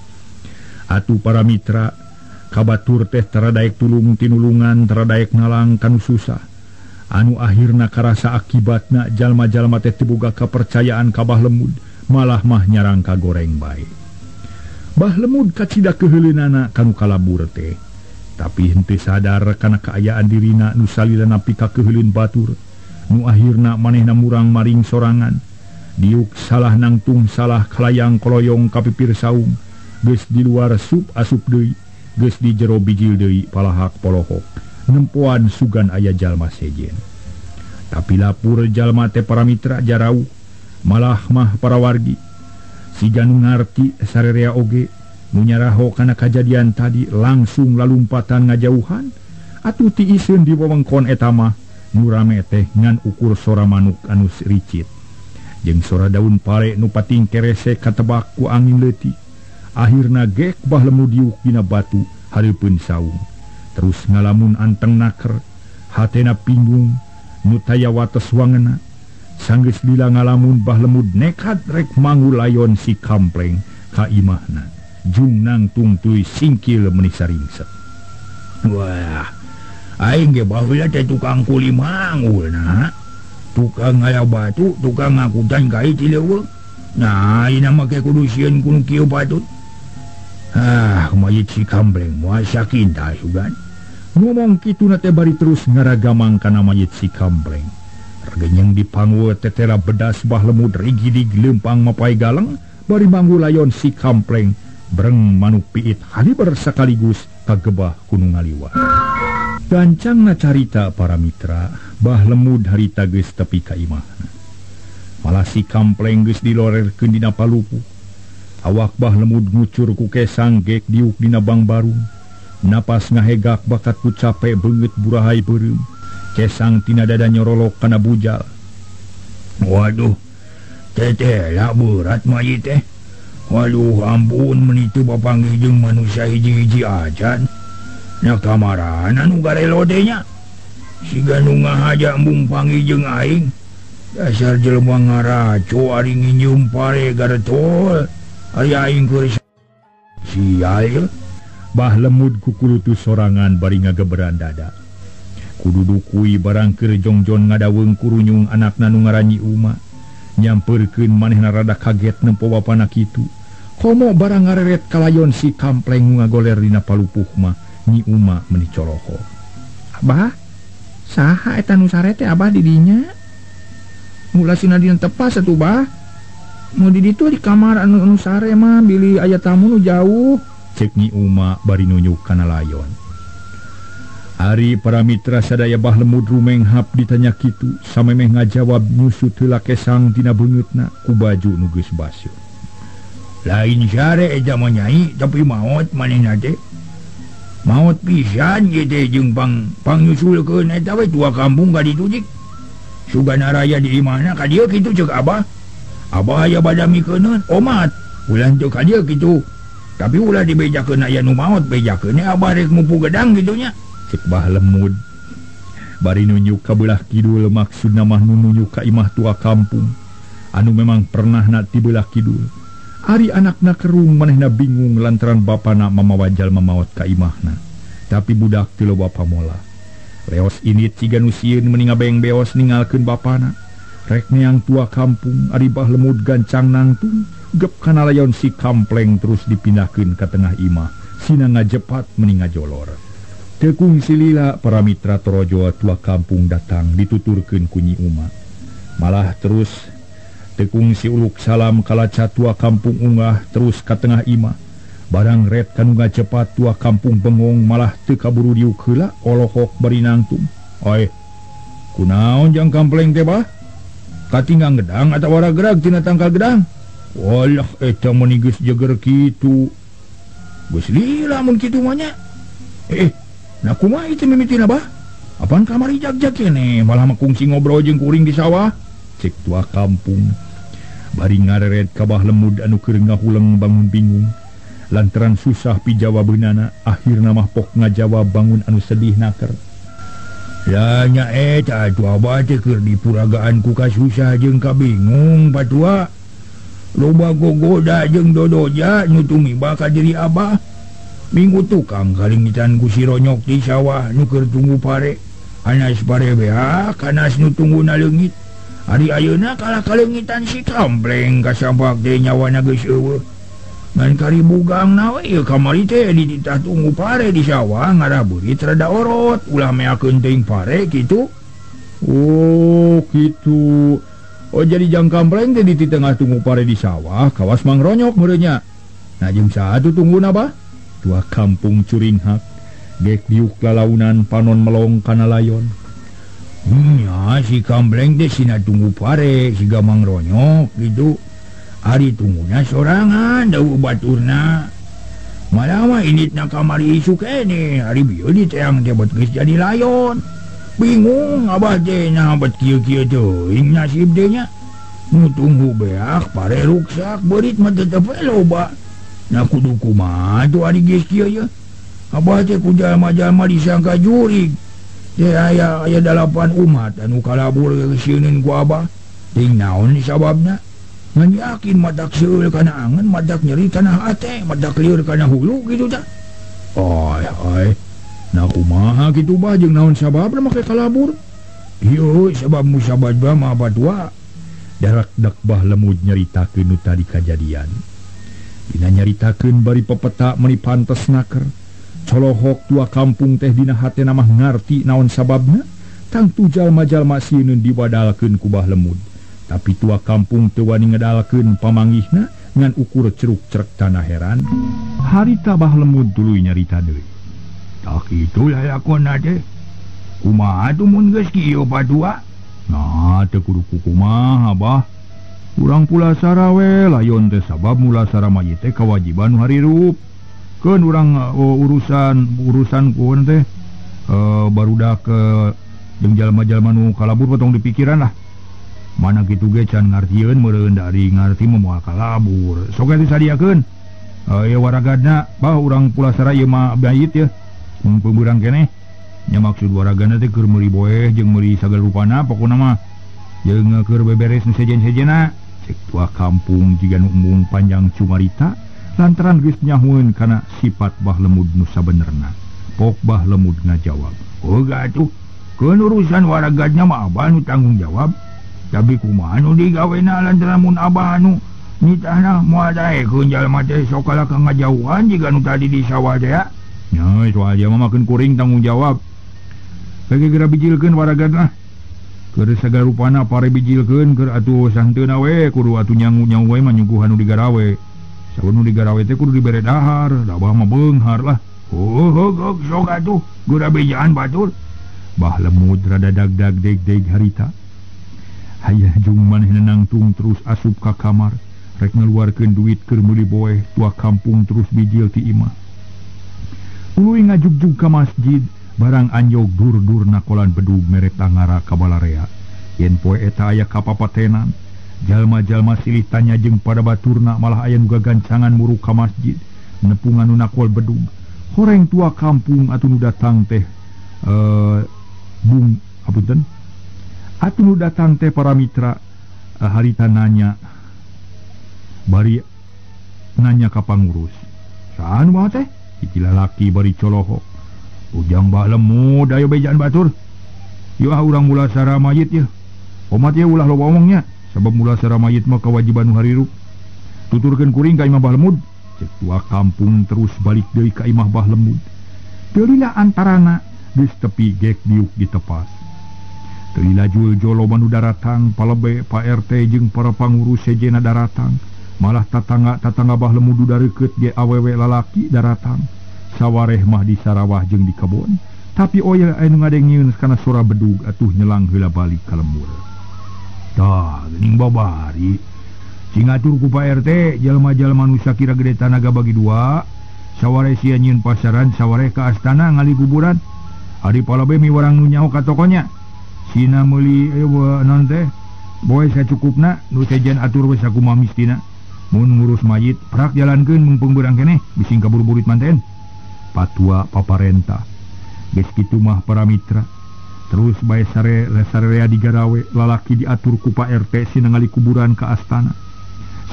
Atuh para mitra kabatur teh taradaek tulung tinulungan taradaek nalang kanu susah. Anu akhirna karasa akibatna jalma-jalma teh teu boga kapercayaan ka Bah Lemud, malah mah nyarang ka goreng bae. Bah Lemud kacida keuheuleunana kanu kalabur teh, tapi henteu sadar kana kaayaan dirina nu salila nepi ka keuheuleun batur, nu akhirna manehna murang maring sorangan. Diuk salah nangtung salah kalayang koloyong ka pipir saung, geus di luar sup asup deui, geus di jero bijil deui palahak polohok, nempoan sugan aya jalma sejen. Tapi lapur jalma teh para mitra jarauh, malah mah para wargi. Siga nu ngarti sarerea oge nu nyaraho kana kajadian tadi langsung lalumpatan ngajauhan atuh tiiseun di wewengkon eta mah nu rame teh ngan ukur sora manuk anu ricit jeung sora daun pare nu pating kerese katebak ku angin leutik. Akhirna gek Bah Lemud diuk dina batu hareupeun saung terus ngalamun anteng naker hatena pinggung nu taya wates wangena. Sanggeus lila ngalamun Bah Lemud nekat rek mangulayon si kampleng ka imahna jung nangtung tuluy singkil meuni saringset. Wah, aing ge baheula teh tukang kuli mangulna, tukang ngaya batu, tukang ngakutan kai ti leuweung. Nah, ayeuna mah ke kudu sieun ku nu kieu patut. Ah, mayit si kampleng moal sakinta sugan. Ngomong kituna teh bari terus ngaragamang kana mayit si kampleng. Regenyeng dipanggul tetela bedas Bah Lemud rigidig lempang mapai galeng bari manggulayon si kampleng breng manuk piit haliber sekaligus kagebah ku nu ngaliwat. Gancangna carita para mitra, Bah Lemud harita geus tepi ka imahna. Malah si kampleng geus dilorerkeun dina palupuh. Awak Bah Lemud ngucur ku kesang gek diuk dina bangbarung. Napas ngahegak bakat ku cape beungeut burahai beureum. Kesang tina dada nyorolok kana bujal. Waduh, teteh lah berat mayit teh. Waduh, ampun menitu bapanggih jeung manusia hiji-hiji acan. Nya kamarana nu garelo teh nya. Siga nu ngahaja embung panggih jeung aing. Dasar jelema ngaraco ari nginjeum pare garetol. Ari aing keur sial ye. Bah Lemud kukulutu sorangan bari ngageberan dada. Kudu dukui barang keur jongjon ngadaweung kurunyung anakna nu ngaran Nyi Uma. Nyamperkeun manehna rada kaget nempo bapana kitu. Komo barang ngareret kalayon si kampleng ngagoler dina palupuh mah Nyi Uma meuni coloho. Abah, saha eta nu sare teh abah di dinya? Mula sina dina tepas atuh bah. Mau di ditu di kamar anu sare mah bilih aya tamu nu jauh. Cek Nyi Uma bari nunjuk kana layon. Ari para mitra sadaya Bah Lemud rumenghap ditanya kitu samemeh ngajawab nyusut heula kesang tina beungeutna ku baju nu geus baseuh. Lain sare eta mah nyai tapi maot manehna teh. Maot pisan ieu teh jeung pangnyusulkeun eta we tua kampung ka ditu jik. Sugana raya di imahna ka dieu kitu ceuk abah. Abah aya badamikeun omat ulah teu ka dieu kitu. Tapi ulah dibejakeun aya nu maot bejakeun abah rek mupu gedang kitu nya. Cek Bah Lemud bari nunjuk ka belah kidul maksudna mah nu nunjuk ka imah tua kampung anu memang pernah na ti belah kidul. Ari anakna kerung manehna bingung lantaran bapana mamawa jalma maot ka imahna. Tapi budak teu loba pamola. Leos init siga nu sieun meuni ngabeng beos ningalkeun bapana. Rek neang tua kampung ari Bah Lemud gancang nangtung gep kana layon si kampleng terus dipindahkeun ka tengah imah. Sina ngajepat meuni ngajolor. Teu kungsi lila para mitra torojo tua kampung datang dituturkeun ku Nyi Uma. Malah terus teu kungsi uluk salam kalaca tua kampung unggah terus ka tengah imah. Barang ret kanu ngacepat tua kampung bengong malah teu kaburu diuk heula olohok bari nangtung. Oi, kunaon jang kampleng teh bah? Katinggang gedang atawa ragrag tina tangkal gedang? Walah eta meuni geus jeger kitu. Geus lila mun kitu mah nya. Nah kumaha ieu mimitina bah? Apaan kamari jag-jag keneh malah mah kungsi ngobrol jeung kuring di sawah. Cek tua kampung. Bari ngareret ka Bah Lemud anu keur ngahuleng bangun bingung. Lantaran susah pijawabeunana akhirna mah pok ngajawab bangun anu sedih naker. Lah nya eta atuh abah teh keur dipuragaan ku kasusah jeung kabingung patua. Loba gogoda jeung dodoja nu tumiba ka diri abah. Minggu tukang kalingitan ku si Ronyok di sawah nu keur tunggu pare. Anas pare beak, anas nu tungguna leungit. Ari ayeuna kalah kaleungitan si kampleng kasabak teh nyawana geus eueuh. Ngan karibugang we ieu kamari teh dititah tunggu pare di sawah ngarah beurit rada orot ulah meakeun teuing pare kitu. Oh kitu. Oh jadi jang kampleng teh di tengah tunggu pare di sawah kawas Mang Ronyok meureun nya. Nah jeung saha tuh tungguna bah? Tua kampung curinghak gek diuk lalaunan panon melong kana layon. Nya si kampleng teh sina tunggu pare siga Mang Ronyok gitu. Ari tungguna sorangan deuh baturna. Malah mah inditna kamari isuk keneh ari bieu diteang teh bet geus jadi layon. Bingung abah teh nah bet kieu-kieu teuing nasib teh nya. Nu tunggu beak pare ruksak beurit mah tetep we loba. Nah kudu kumaha tuh ari geus kieu ye. Abah teh ku jalma-jalma disangka jurig. Teh aya 8 umat anu kalabur sieun ku abah. Ting naon sababna? Ngan yakin madak seueul kana angen, madak nyeri kana hate, madak lieur kana hulu kitu tah. Oi oi. Nah kumaha kitu bah jeung naon sababna make kalabur? Ieu sabab musabab mah batua. Darak dak Bah Lemud nyaritakeun nu tadi kajadian. Dina nyaritakeun bari pepeta meuni pantes naker. Colohok tua kampung teh dina hatena mah ngarti naon sababna, tangtu jalma-jalma sieun diwadalkeun ku Bah Lemud. Tapi tua kampung teu wani ngedalkeun pamanggihna ngan ukur ceruk-cerek tanah heran. Harita Bah Lemud tuluy nyarita deui. Tak kitu lalakonna teh. Kumaha tuh mun geus kieu patua? Nah teu kudu kumaha bah. Urang pulasara we layon teh sabab mulasara mayit teh kawajiban nu harirup. Keun urang urusan kueun teh barudak jeung jalma-jalma nu kalabur potong dipikiran lah. Mana kitu ge can ngartieun meureun dari ngarti mah moal kalabur. Sok atuh sadiakeun. Ieu waragadna bah urang pulasara ieu mah mayit yeuh. Mun peubeurang keneh. Nya maksud waragana teh keur meuli boeh jeung meuli sagala rupana pokona mah jeung keur beberes nu sejen-sejena. Cek tua kampung jiga nu embung panjang cumarita lantaran geus nyahueun kana sifat Bah Lemud nu sabenerna. Pok Bah Lemud ngajawab, "Oh atuh, keun urusan waragadna mah abah nu tanggung jawab. Tapi kumaha nu digawena lantaran mun abah anu nitahna moal daekeun jalma teh sok kalah ka ngajauhan jiga nu tadi di sawah teh ya." Nya soal dia mah makeun kuring tanggung jawab. Kage geura bijilkeun waragadna. Keur sagala rupana pare bijilkeun keur atuh sahenteuna we kudu atuh nyangu-nyangu we mah nyuguhan nu digarawe. Saun nu digarawe teh kudu dibere dahar, da abah mah beunghar lah. Oh, sok atuh geura bejaan batur. Bah Lemud rada dag-dag deg-deg harita. Hayah jung manehna nangtung terus asup ka kamar, rek ngaluarkeun duit keur meuli boeh tua kampung terus bijil ti imah. Tuluy ngajugjug ka masjid, barang anjog dur-dur nakolan bedug mere tangara ka balarea. Yen poe eta aya kapapatenan, jalma-jalma silih tanya jeung pada baturna malah aya nu gagancangan muruk ka masjid, nepungan nu nakol bedug. Horeng tua kampung atuh nu datang teh bung apunten. Atuh nu datang teh para mitra harita nanya bari nanya ka pangurus. Saha nu mah teh? Hiji lalaki bari colohok. Ujang Bah Lemud ayo bejaan batur. Ieu ah urang mulasara mayit yeuh. Omat yeuh ulah loba omongnya sabab mulasara mayit mah kawajiban nu harirup. Tuturkeun kuring ka imah Bah Lemud. Cek tua kampung terus balik deui ka imah Bah Lemud. Teu lila antarana geus tepi gek diuk ditepas. Teu lila jul-jol loba nu daratang, palebe Pak RT jeung para pangurus sejena daratang. Malah tatangga-tatangga Bah Lemud dareukeut ge awewe lalaki daratang. Sawareh mah di sarawah jeung di kebon. Tapi oya anu ngadengieun kana sora bedug atuh nyelang heula balik ka lembur. Tah geuning babari. Cing atur ku Pak RT jalma-jalma nu sakira gede tanaga bagi dua. Sawareh sia nyieun pasaran, sawareh ka astana ngali kuburan. Ari palabe miwarang nu nyaho ka tokonya. Sina meuli naon teh? Boe sacukupna nu sejen atur we sakumaha mistina. Mun ngurus mayit prak jalankeun mumpung beurang keneh bising kaburu-burit manten. Patua paparenta. Geus kitu mah para mitra. Terus bae sare-sarea digarawe lalaki diatur ku Pak RT sina ngali kuburan ka astana.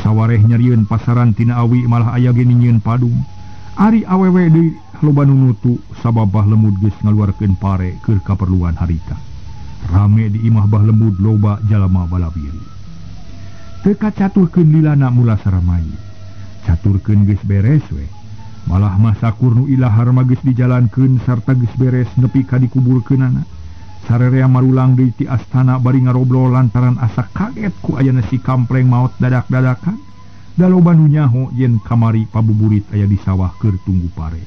Sawareh nyarieun pasaran tina awi malah aya ge nyieun padung. Ari awewe deui loba nu nutu sabab Bah Lemud geus ngaluarkeun pare keur kaperluan harita. Rame di imah Bah Lemud loba jalma balabiri. Teu kacaturkeun lilana mulasara mayit. Caturkeun geus beres we. Malah masakur nu ilahar mah geus dijalankeun sarta geus beres nepi ka dikuburkeunana. Sarerea marulang deui ti astana bari ngarobrol lantaran asa kaget ku ayana si kampleng maot dadak-dadakan. Da loba nu nyaho yen kamari pabuburit aya di sawah keur tunggu pare.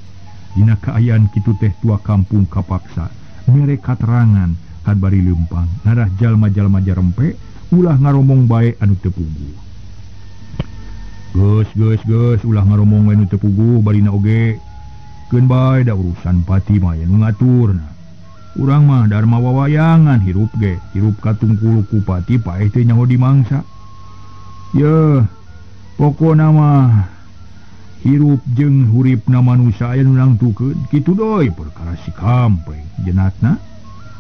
Dina kaayaan kitu teh tua kampung kapaksa mere katerangan kan bari leumpang ngarah jalma-jalma jarempe ulah ngaromong bae anu teu puguh. Geus geus geus ulah ngaromong bae anu teu puguh barina oge. Keun bae da urusan pati mah aya nu ngaturna. Urang mah darma wawayangan hirup ge, hirup katungkul ku pati paeh teh nyaho dimangsa. Yeuh, pokona mah hirup jeung huripna manusia aya nu nangtukeun. Kitu deui perkara si kampleng jenatna.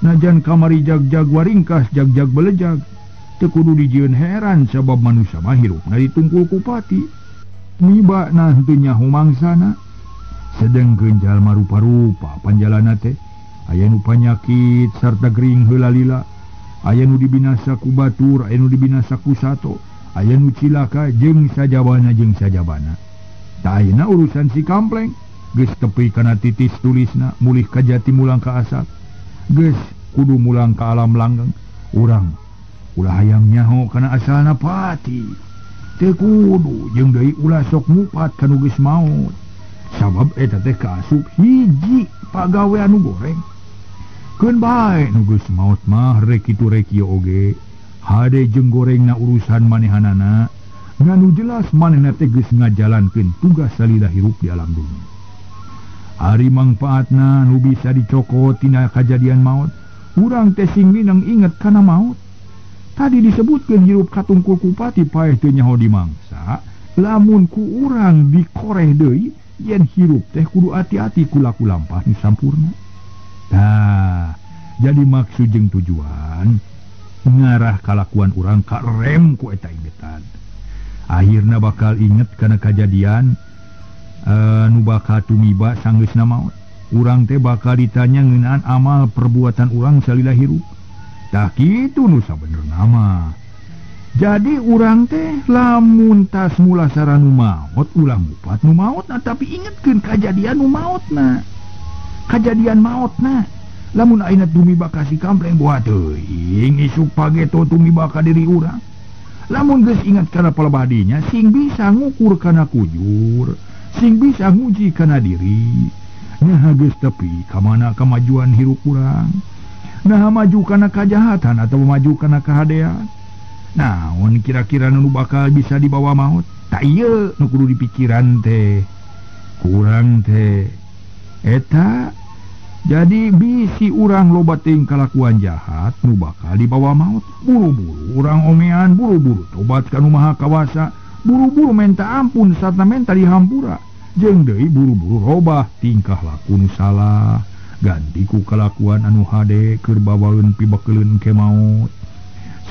Najan kamari jag-jag waringkas jag-jag belejag. Teu kudu dijieun heran sabab manusia mah hirupna ditungkul ku pati. Miba nah teu nyaho mangsana. Sedengkeun jalma rupa-rupa panjalana teh. Aya nu panyakit sarta gering heula lila. Aya nu dibinasa ku batur, aya nu dibinasa ku sato, aya nu cilaka jeung sajabana jeung sajabana. Tah ayeuna urusan si kampleng geus tepi kana titis tulisna mulih ka jati mulang ka asap. Geus kudu mulang ka alam langgeng. Urang ulah hayang nyaho kana asalna pati. Teu kudu jeung deui ulah sok ngupat ka nu geus maot. Sabab eta teh kaasup hiji pagawe anu goreng. Keun bae nu geus maot mah rek kitu rek ieu oge. Hade jeung gorengna urusan manehanana. Ngan nu jelas manehna teh geus ngajalankeun tugas salila hirup di alam dunia. Ari mangpaatna nu bisa dicokot tina kajadian maot, urang teh sing mineng inget kana maot. Tadi disebutkeun hirup katungkul ku pati paeh teu nyaho dimangsa, lamun ku urang dikoreh deui yen hirup teh kudu ati-ati ku laku lampah nu sampurna. Tah, jadi maksud jeung tujuan ngarah kalakuan urang karem ku eta ingetan. Akhirna bakal inget kana kajadian nu bakal tumiba sanggeusna maot. Urang teh bakal ditanya ngeunaan amal perbuatan urang salila hirup. Tah kitu nu sabenerna mah. Jadi urang teh lamun tas mulasara nu maot ulah ngupat nu maotna, tapi ingetkeun kajadian nu maotna. Kajadian maotna. Lamun ayeuna tumiba ka si kampleng boa teuing isuk pageto tumiba ka diri urang. Lamun geus inget kana palebadinya sing bisa ngukur kana kujur, sing bisa nguji kana diri. Nah geus tepi ka mana kamajuan hirup urang. Nah maju kana kajahatan atau maju kana kahadean. Naon kira-kira nu bakal bisa dibawa maut? Tak ieu nu kudu dipikiran teh. Kurang teh. Eta jadi bisi urang loba teuing kalakuan jahat nu bakal dibawa maut. Buru-buru urang omean, buru-buru tobat ka nu Maha Kawasa, buru-buru menta ampun sarta menta dihampura. Jeung deui buru-buru robah tingkah laku nu salah, ganti ku kalakuan anu hade keur bawaeun pibekeleun ke maut.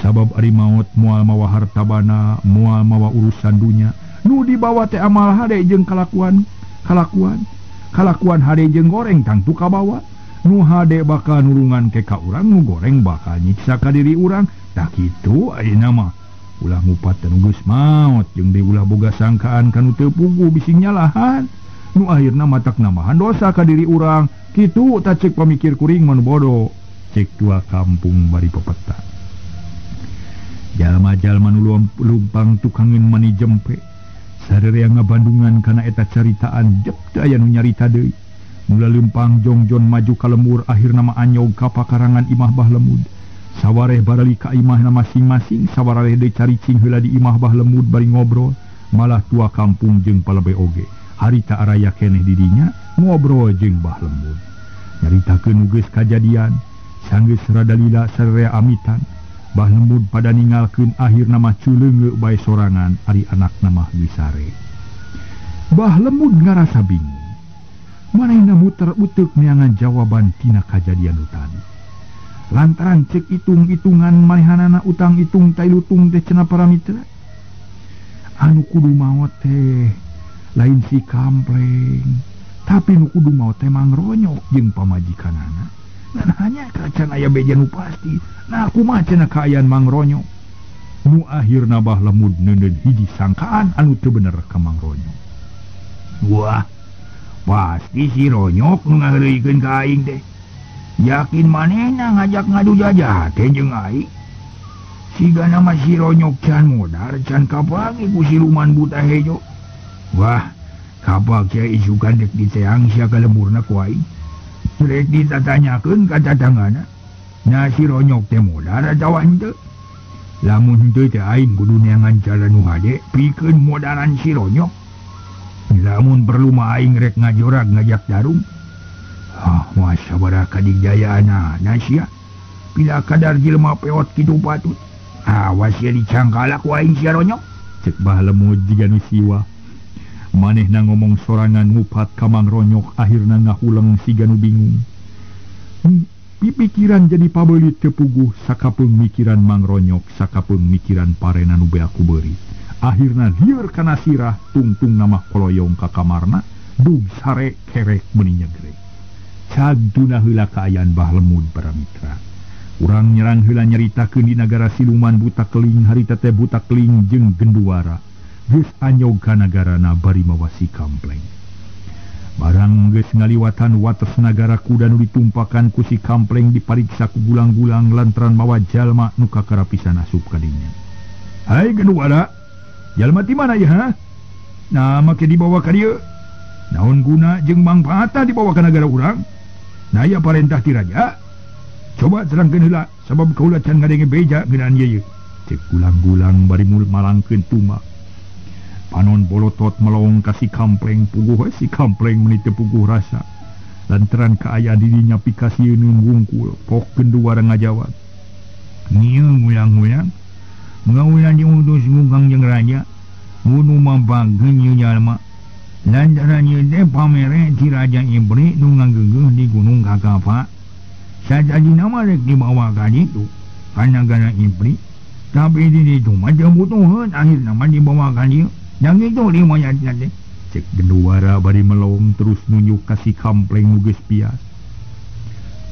Sabab ari maut moal mawa harta bana, moal mawa urusan dunya. Nu dibawa teh amal hade jeung kalakuan, kalakuan hade jeung goreng tangtu kabawa. Nu hade bakal nulungan ke ka urang, nu goreng bakal nyiksa ka diri urang. Tah kitu ayeuna mah. Ulah ngupat nu geus maot jeung deui ulah boga sangkaan ka nu teu puguh bisi nyalahan. Nu akhirna matak nambahan dosa ka diri urang. Kitu tah cek pamikir kuring mah nu bodoh. Cek tua kampung bari pepeta. Jalma-jalma nu lumpang tukangeun mani jempe. Sarerea ngabandungan kana eta caritaan jep teu aya nu nyarita deui. Mula lempang jongjon maju ka lembur akhirna mah anyog ka pakarangan imah Bah Lemud. Sawareh barali ka imahna masing-masing, sawareh deui caricing heula di imah Bah Lemud bari ngobrol. Malah tua kampung jeung palebe oge. Harita araya keneh di dinya ngobrol jeung Bah Lemud. Nyaritakeun nu geus kajadian, sanggeus rada lila sarerea amitan. Bah Lemud pada ninggalkeun akhirna mah culeungeuk bae sorangan ari anakna mah geus sare. Bah Lemud ngarasa bingung. Manehna muter uteuk neangan jawaban tina kajadian nu tadi. Lantaran cek hitung-hitungan manehanana utang hitung tai lutung teh cenah para mitra. Anu kudu maot teh lain si Kampleng, tapi nu kudu maot teh Mang Ronyok jeung pamajikanana. Dan hanya kacan aya beja nu pasti. Nah kumaha cenah kaayaan Mang Ronyok? Nu akhirna Bah Lemud neuneun hiji sangkaan anu teu bener ka Mang Ronyok. Wah, pasti si Ronyok nu ngaheureuikeun ka aing teh. Yakin manehna ngajak ngadu jajah teh jeung aing. Sigana mah si Ronyok can modar can kapangi ku siluman buta hejo. Wah, kapak sia isukan dek diteang sia ka lemburna ku aing. Rek ditatanyakeun ka tatanggana. Nah si Ronyok teh modar atawa henteu? Lamun henteu teh aing kudu neangan cara nu hade pikeun modaran si Ronyok. Lamun perlu mah aing rek ngajorag ngajak darung. Ah, masa bara kadigjayana na sia. Pila kadar jelema peot kitu patut. Awas sia dicangkalak ku aing sia Ronyok. Cek Bah Lemud jiga nu siwa. Manehna ngomong sorangan ngupat ka Mang Ronyok akhirna ngahuleng siga nu bingung. Pipikiran jadi pabeulit teu puguh sakapeung mikiran Mang Ronyok sakapeung mikiran parena nu beak ku beurit. Akhirna lieur kana sirah tungtung nama koloyong ka kamarna dug sare kerek meuni nyegrek. Cag tuna heula kaayaan Bah Lemud para mitra. Urang nyerang heula nyaritakeun di nagara siluman buta keling harita teh buta keling jeung genduara. Geus anyog ka nagarana bari mawa si Kampleng. Barang geus ngaliwatan wates nagara kuda nu ditumpakan ku si Kampleng dipariksa ku gulang-gulang lantaran mawa jalma nu kakara pisan asup ka dinya. Hai genduara, jalma ti mana ieu ha? Nah make dibawa ka dieu. Naon guna jeung mangfaatna dibawa ka nagara urang? Nah aya parentah ti raja. Coba terangkeun heula sabab kaula can ngadenge beja ngeunaan ieu. Cek gulang-gulang bari malangkeun tumbak. Panon bolotot melong ka si Kampleng puguh si Kampleng meuni teu puguh rasa. Lantaran kaayaan dirinya pikasieun wungkul pok genduara ngajawab. Ieu ngulang-ngulang ngaulan diutus ku Kangjeng Raja kudu mampakeun ieu jalma. Lantaran ieu teh pamere ti Raja Ibri nu ngageugeuh di Gunung Kakapa. Sajadina mah rek dibawa ka ditu ka nagara Ibri, tapi di ditu mah teu butuheun akhirna mah dibawa ka dieu. Dan itu riwayatna teh. Cek genduara bari melong terus nunjuk ka si Kampleng nu geus pias.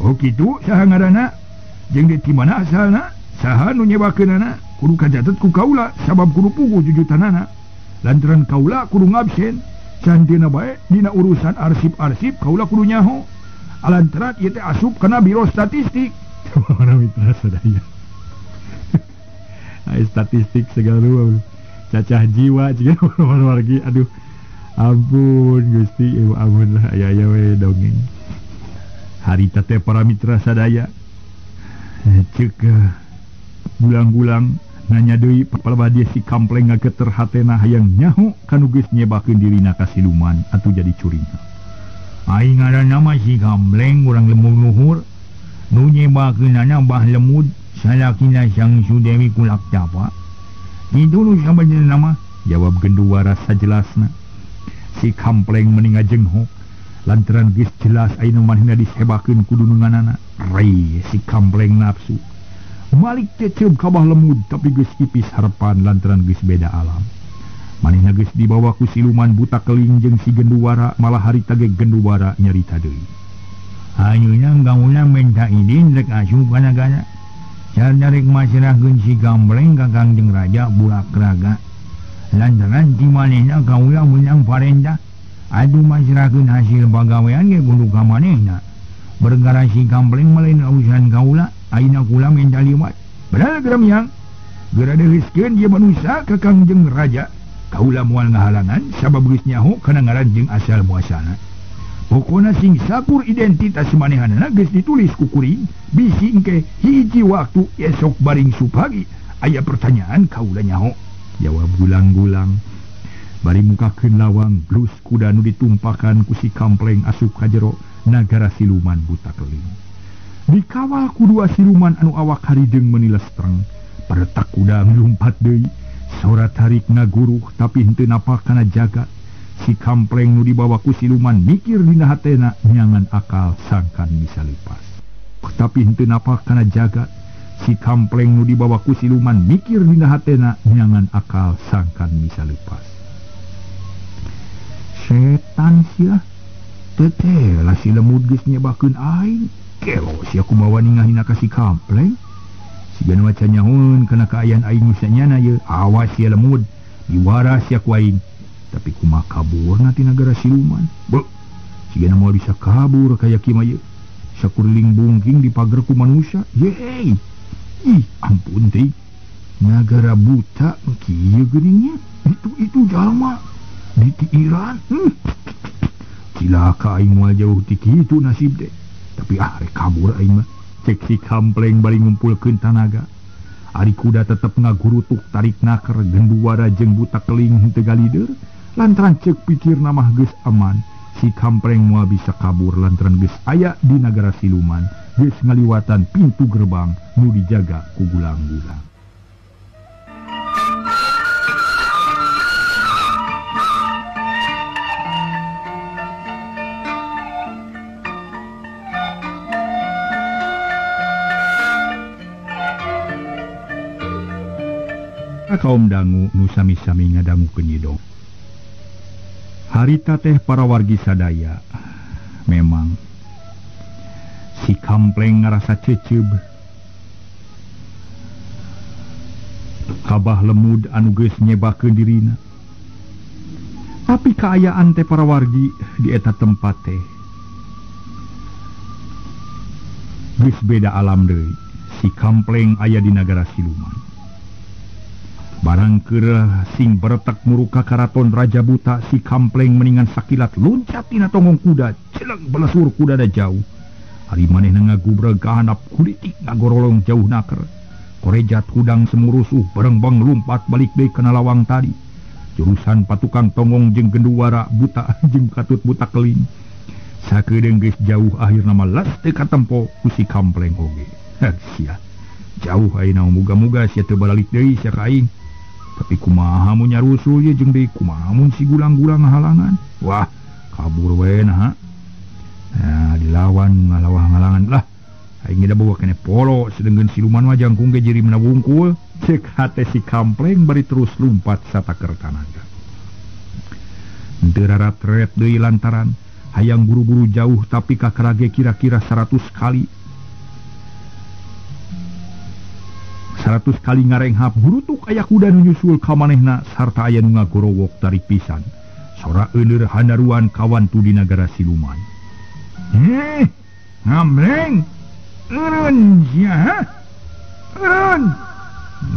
Oh kitu saha ngaranna? Jeung di mana asalna? Saha nu nyebakeunana? Kudu kacatet ku kaula sabab kudu puguh jujutanana. Lantaran kaula kudu ngabsen. Can dina bae dina urusan arsip-arsip kaula kudu nyaho. Lantaran ieu teh asup kana biro statistik. Para mitra sadaya. Ai statistik segala rupa. Cacah jiwa juga wargi aduh ampun Gusti ibu ampun lah aya-aya we dongeng. Harita teh para mitra sadaya cek gulang-gulang nanya deui palebah dia si Kampleng ngageter hatena hayang nyaho kanu geus nyebakeun dirina ka siluman atuh jadi curinga. Aing ngaranna mah si Kampleng urang lembur luhur nu nyebakeunana Bah Lemud salakina Sang Sudewi Kulak Tapa. Itu nu sabenerna nama jawab genduara sajelasna. Si Kampleng meni ngajenghok lantaran geus jelas ayeuna manehna disebakeun ku dununganana. Rei si Kampleng nafsu. Malik teh ceub ka Bah Lemud tapi geus ipis harepan lantaran geus beda alam. Manehna geus dibawa ku siluman buta keling jeung si genduara malah harita ge genduara nyarita deui. Ayeuna gauna minta idin rek asup ka nagara. Sadarek masrahkeun si Kampleng ka Kangjeng Raja Bulak Raga. Lantaran ti manehna kaula meunang parentah Aduh masrahkeun hasil pagawean ge kudu ka manehna. Bergara si kampleng mah lain urusan kaula, ayeuna kula minta liwat. Bener geram yang. Geura deuheuskeun ieu manusa ka Kangjeng Raja. Kaula moal ngahalangan sabab geus nyaho kana ngaran jeung asal muasalna. Pokona sing sakur identitas manehanana geus ditulis ku kuring, bisi engke hiji waktu esok baring supagi aya pertanyaan kaula nyaho. Jawab gulang-gulang. Bari mukakeun lawang blus kuda nu ditumpakan ku si kampleng asup ka jero nagara siluman buta keling. Dikawal ku dua siluman anu awak harideung meuni lestreng. Paretak kuda ngelumpat deui. Sora tarik ngaguruh tapi henteu napak kana jagat. Si kampleng nu dibawa ku siluman mikir dina hatena nyangan akal sangkan bisa lepas. Tapi henteu napak kana jagat. Si kampleng nu dibawa ku siluman mikir dina hatena nyangan akal sangkan bisa lepas. Setan sia teteh lah si lemud geus nyebakeun aing. Kelo sia kumawa ningahina ka si kampleng. Siga nu acan nyahoeun kana kaayaan aing nu sanyana ye. Awas sia lemud, diwara sia ku aing. Tapi kumaha kaburna ti nagara siluman? Beuh, siga moal bisa kabur kaya kieu mah ye. Sakuriling bungking dipager ku manusia. Yeay. Ih, ampun teh. Nagara buta kieu geuning nya. Itu jalma di Iran. Cilaka aing moal jauh ti kitu nasib teh. Tapi ah rek kabur aing mah. Cek si kampleng bari ngumpulkeun tanaga. Ari kuda tetep ngagurutuk tarik naker genduwara jeung buta keling henteu galider. Lantaran cek pikirna mah geus aman. Si kampleng moal bisa kabur lantaran geus aya di nagara siluman. Geus ngaliwatan pintu gerbang nu dijaga ku gulang-gulang. Kaum dangu nu sami-sami ngadangukeun nyidong. Harita teh para wargi sadaya memang si kampleng ngarasa ceceub. Kabah lemud anu geus nyebakeun dirina. Tapi kaayaan teh para wargi di eta tempat teh geus beda alam deui. Si kampleng aya di nagara siluman. Barang keur sing beretek muruka karaton Raja Buta, si kampleng meningan sakilat loncat tina tonggong kuda, celeng belesur kuda da jauh. Ari manehna ngagubreg ka handap kulitik ngagorolong jauh naker. Korejat hudang semurusuh berengbeng lumpat balik deui kana lawang tadi. Jurusan patukang tonggong jeung genduwara buta jeung katut buta keling. Sakedeung geus jauh akhirna mah las teu katempo ku si kampleng oge. Sia. Jauh ayeuna muga-muga sia teu balalik deui sia ka aing. Tapi kumaha mun nyarusul ye jeung deui kumaha mun si gulang-gulang ngahalangan. Wah, kabur we naha. Nah, dilawan ngalawah ngalangan lah. Aing geus bawa kene polo sedengkeun siluman mah jangkung ge jirimna wungkul. Cek hate si kampleng bari terus lumpat sataker tanaga. Henteu rarat-ret deui lantaran hayang buru-buru jauh tapi kakarage kira-kira 100 kali. 100 kali ngarenghap gurutuk aya kuda nu nyusul ka manehna sarta aya nu ngagorowok tarik pisan. Sora euneur handaruan kawantu di nagara siluman. Ngamleng. Eureun sia, ha? Eureun.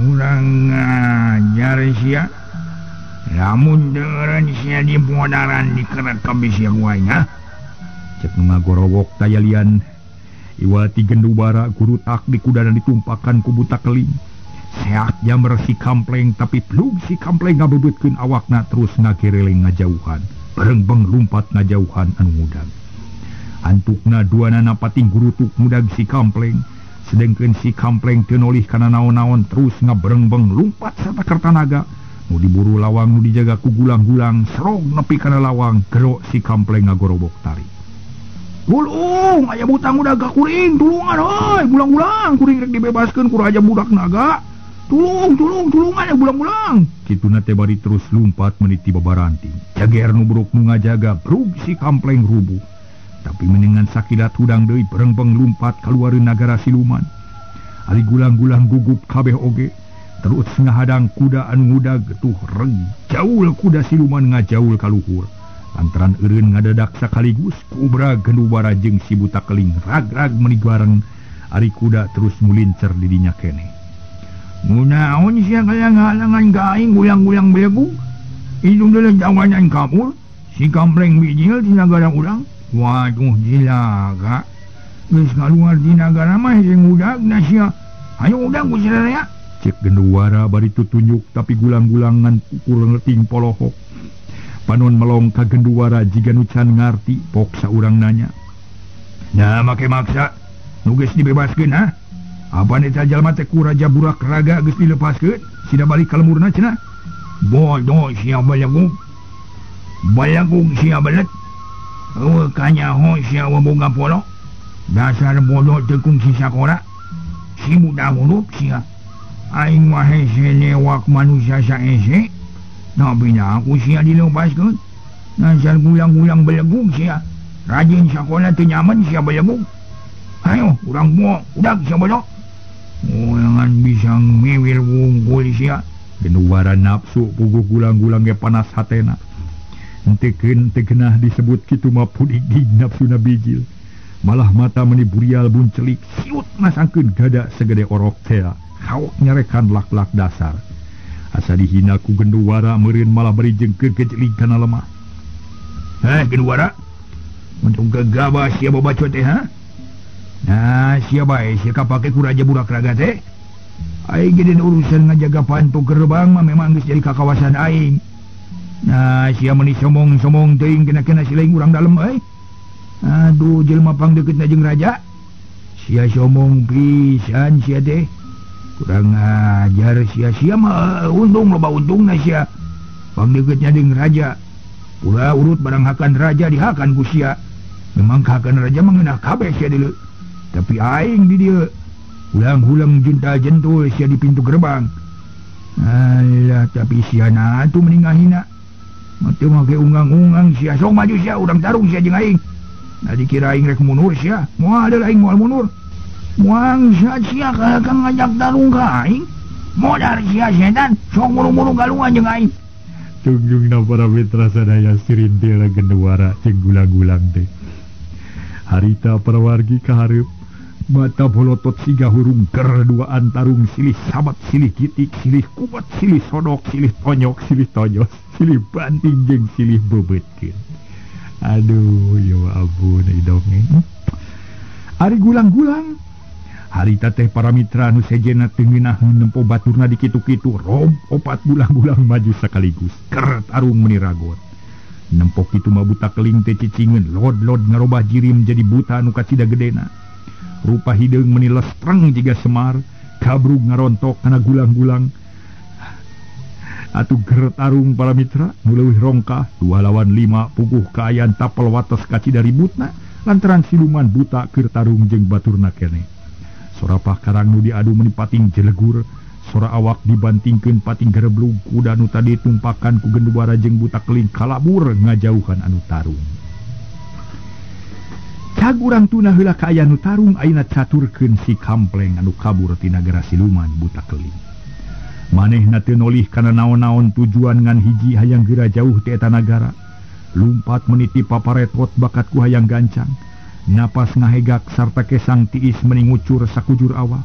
Urang ngajar sia. Lamun teu eureun sia di podaran dikerekep sia ku aing, ha? Cek nu ngagorowok tayalian. Iwati gendubara gurutak di kudana ditumpakan ku buta keling. Seak jamber si kampleng tapi plug si kampleng ngabebeutkeun awakna terus ngagereleng ngajauhan. Berengbeng lumpat ngajauhan anu ngudag. Antukna duanana pating gurutuk ngudag si kampleng. Sedengkeun si kampleng teu nolih kana naon-naon terus ngaberengbeng lumpat sarta kertanaga. Nu diburu lawang nu dijaga ku gulang-gulang serog nepi kana lawang gero si kampleng ngagorobok tarik. Tulung, aya butang udah gak kuring, tulungan hoi, gulang-gulang, kuring rek dibebaskeun ku raja budak naga. Tulung, tulung, tulungan ya gulang-gulang. Kituna teh bari terus lumpat meniti babaranting. Jager nu buruk nu ngajaga, brug si kampleng rubuh. Tapi meningan sakilat hudang deui berengbeng lumpat kaluareun nagara siluman. Ari gulang-gulang gugup kabeh oge. Terus ngahadang kuda anu ngudag tuh reg jaul kuda siluman ngajaul ka luhur. Lantaran eureun ngadadak sakaligus kubra Genduwara jeung si buta keling rag-rag meuni bareng ari kuda terus mulincer di dinya keneh. Ngunaon sia ngalang-halangan ka aing gulang-gulang belegug? Indung deuleu jawanan kabur, si kampleng bijil di nagara urang. Waduh jilaga. Geus kaluar di nagara mah hese ngudagna sia. Hayu udag ku sararea. Cek Genduwara bari tutunjuk tapi gulang-gulangan ukur leting polohok. Panon melong ka Genduwara jiga nu can ngarti poksa urang nanya. Nah make maksa nu geus dibebaskeun ha? Apa eta jalma teh ku Raja Burak Raga geus dilepaskeun, sida balik ka lemurna cenah. Bodoh sia balegug. Balegug sia belet. Eueuh kanyaho sia boga polo. Dasar bodoh teu kungsi sakora. Si budak huruf sia. Aing mah hese lewak manusia saese. Tapi dah aku sia dilepaskeun. Dasar gulang-gulang belegug sia. Rajin sakola teu nyaman sia belegug. Hayo urang buang udag sia bodoh. Ulangan bisa miwil wungkul sia. Genduwara nafsu puguh gulang-gulang ge panas hatena. Entekeun teu genah disebut kitu mah pudigig nafsuna bijil. Malah mata meni burial buncelik siut masangkeun gada segede orok tea. Haok nyarekan lak-lak dasar. Asa dihina ku Genduwara meureun malah bari jengkeun kejelig kana lemah. Heh Genduwara, untung gegabah sia babacot teh ha? Nah sia bae sia kapake ku Raja Burak Raga teh. Aing ge urusan ngajaga pantu gerbang mah memang geus jadi kakawasan aing. Nah sia meuni sombong-sombong teuing kena-kena silaing urang dalem euy. Aduh jelema pangdeukeutna jeung raja. Sia sombong pisan sia teh. Kurang ajar sia-sia mah untung loba untungna sia. Pangdeukeutna jeung raja. Pura urut barang hakan raja dihakan ku sia. Memang hakan raja mah ngeunah kabeh sia deuleu. Tapi aing di dieu ulang-ulang junta jentul sia di pintu gerbang. Alah tapi sia na atuh mending ngahina. Mah teu make unggang-unggang sia sok maju sia urang tarung sia jeung aing. Nah dikira aing rek mundur sia. Moal deui aing moal mundur. Muang sia kang ngajak tarung ka aing. Modar sia setan sok muru-muru galungan jeung aing. Tungjungna para mitra sadaya sirintil Genduwara jeung gulang-gulang teh. Harita para wargi kahareup mata bolotot siga hurung ker duaan tarung silih sabat silih gitik silih kuat silih sodok silih tonyok silih tojos silih banting jeung silih bebeutkeun. Aduh ya ampun idongeng. Ari gulang-gulang harita teh para mitra nu sejenna teu ngeunaheun nempo baturna di kitu-kitu rob opat gulang-gulang maju sekaligus ker tarung meuni ragot. Nempo kitu mah buta keling teh cicingeun lod-lod ngarobah jirim jadi buta nu kacida gedena. Rupa hideung meuni lestreng jiga Semar kabrug ngarontok kana gulang-gulang. Atuh ger tarung para mitra nu leuwih rongkah 2 lawan 5 puguh kaayaan tapel wates kacida ributna lantaran siluman buta keur tarung jeung baturna keneh. Sora pakarang nu diadu meuni pating jelegur, sora awak dibantingkeun pating gereblug kuda nu tadi tumpakan ku Genduwara jeung buta keling kalabur ngajauhan anu tarung. Cag urang tuna heula ka aya nu tarung ayeuna caturkeun si kampleng anu kabur ti nagara siluman buta keling. Manehna teu nolih kana naon-naon tujuan ngan hiji hayang geura jauh ti eta nagara. Lumpat meniti paparetot bakat ku hayang gancang. Napas ngahegak sarta kesang tiis meni ngucur sakujur awak.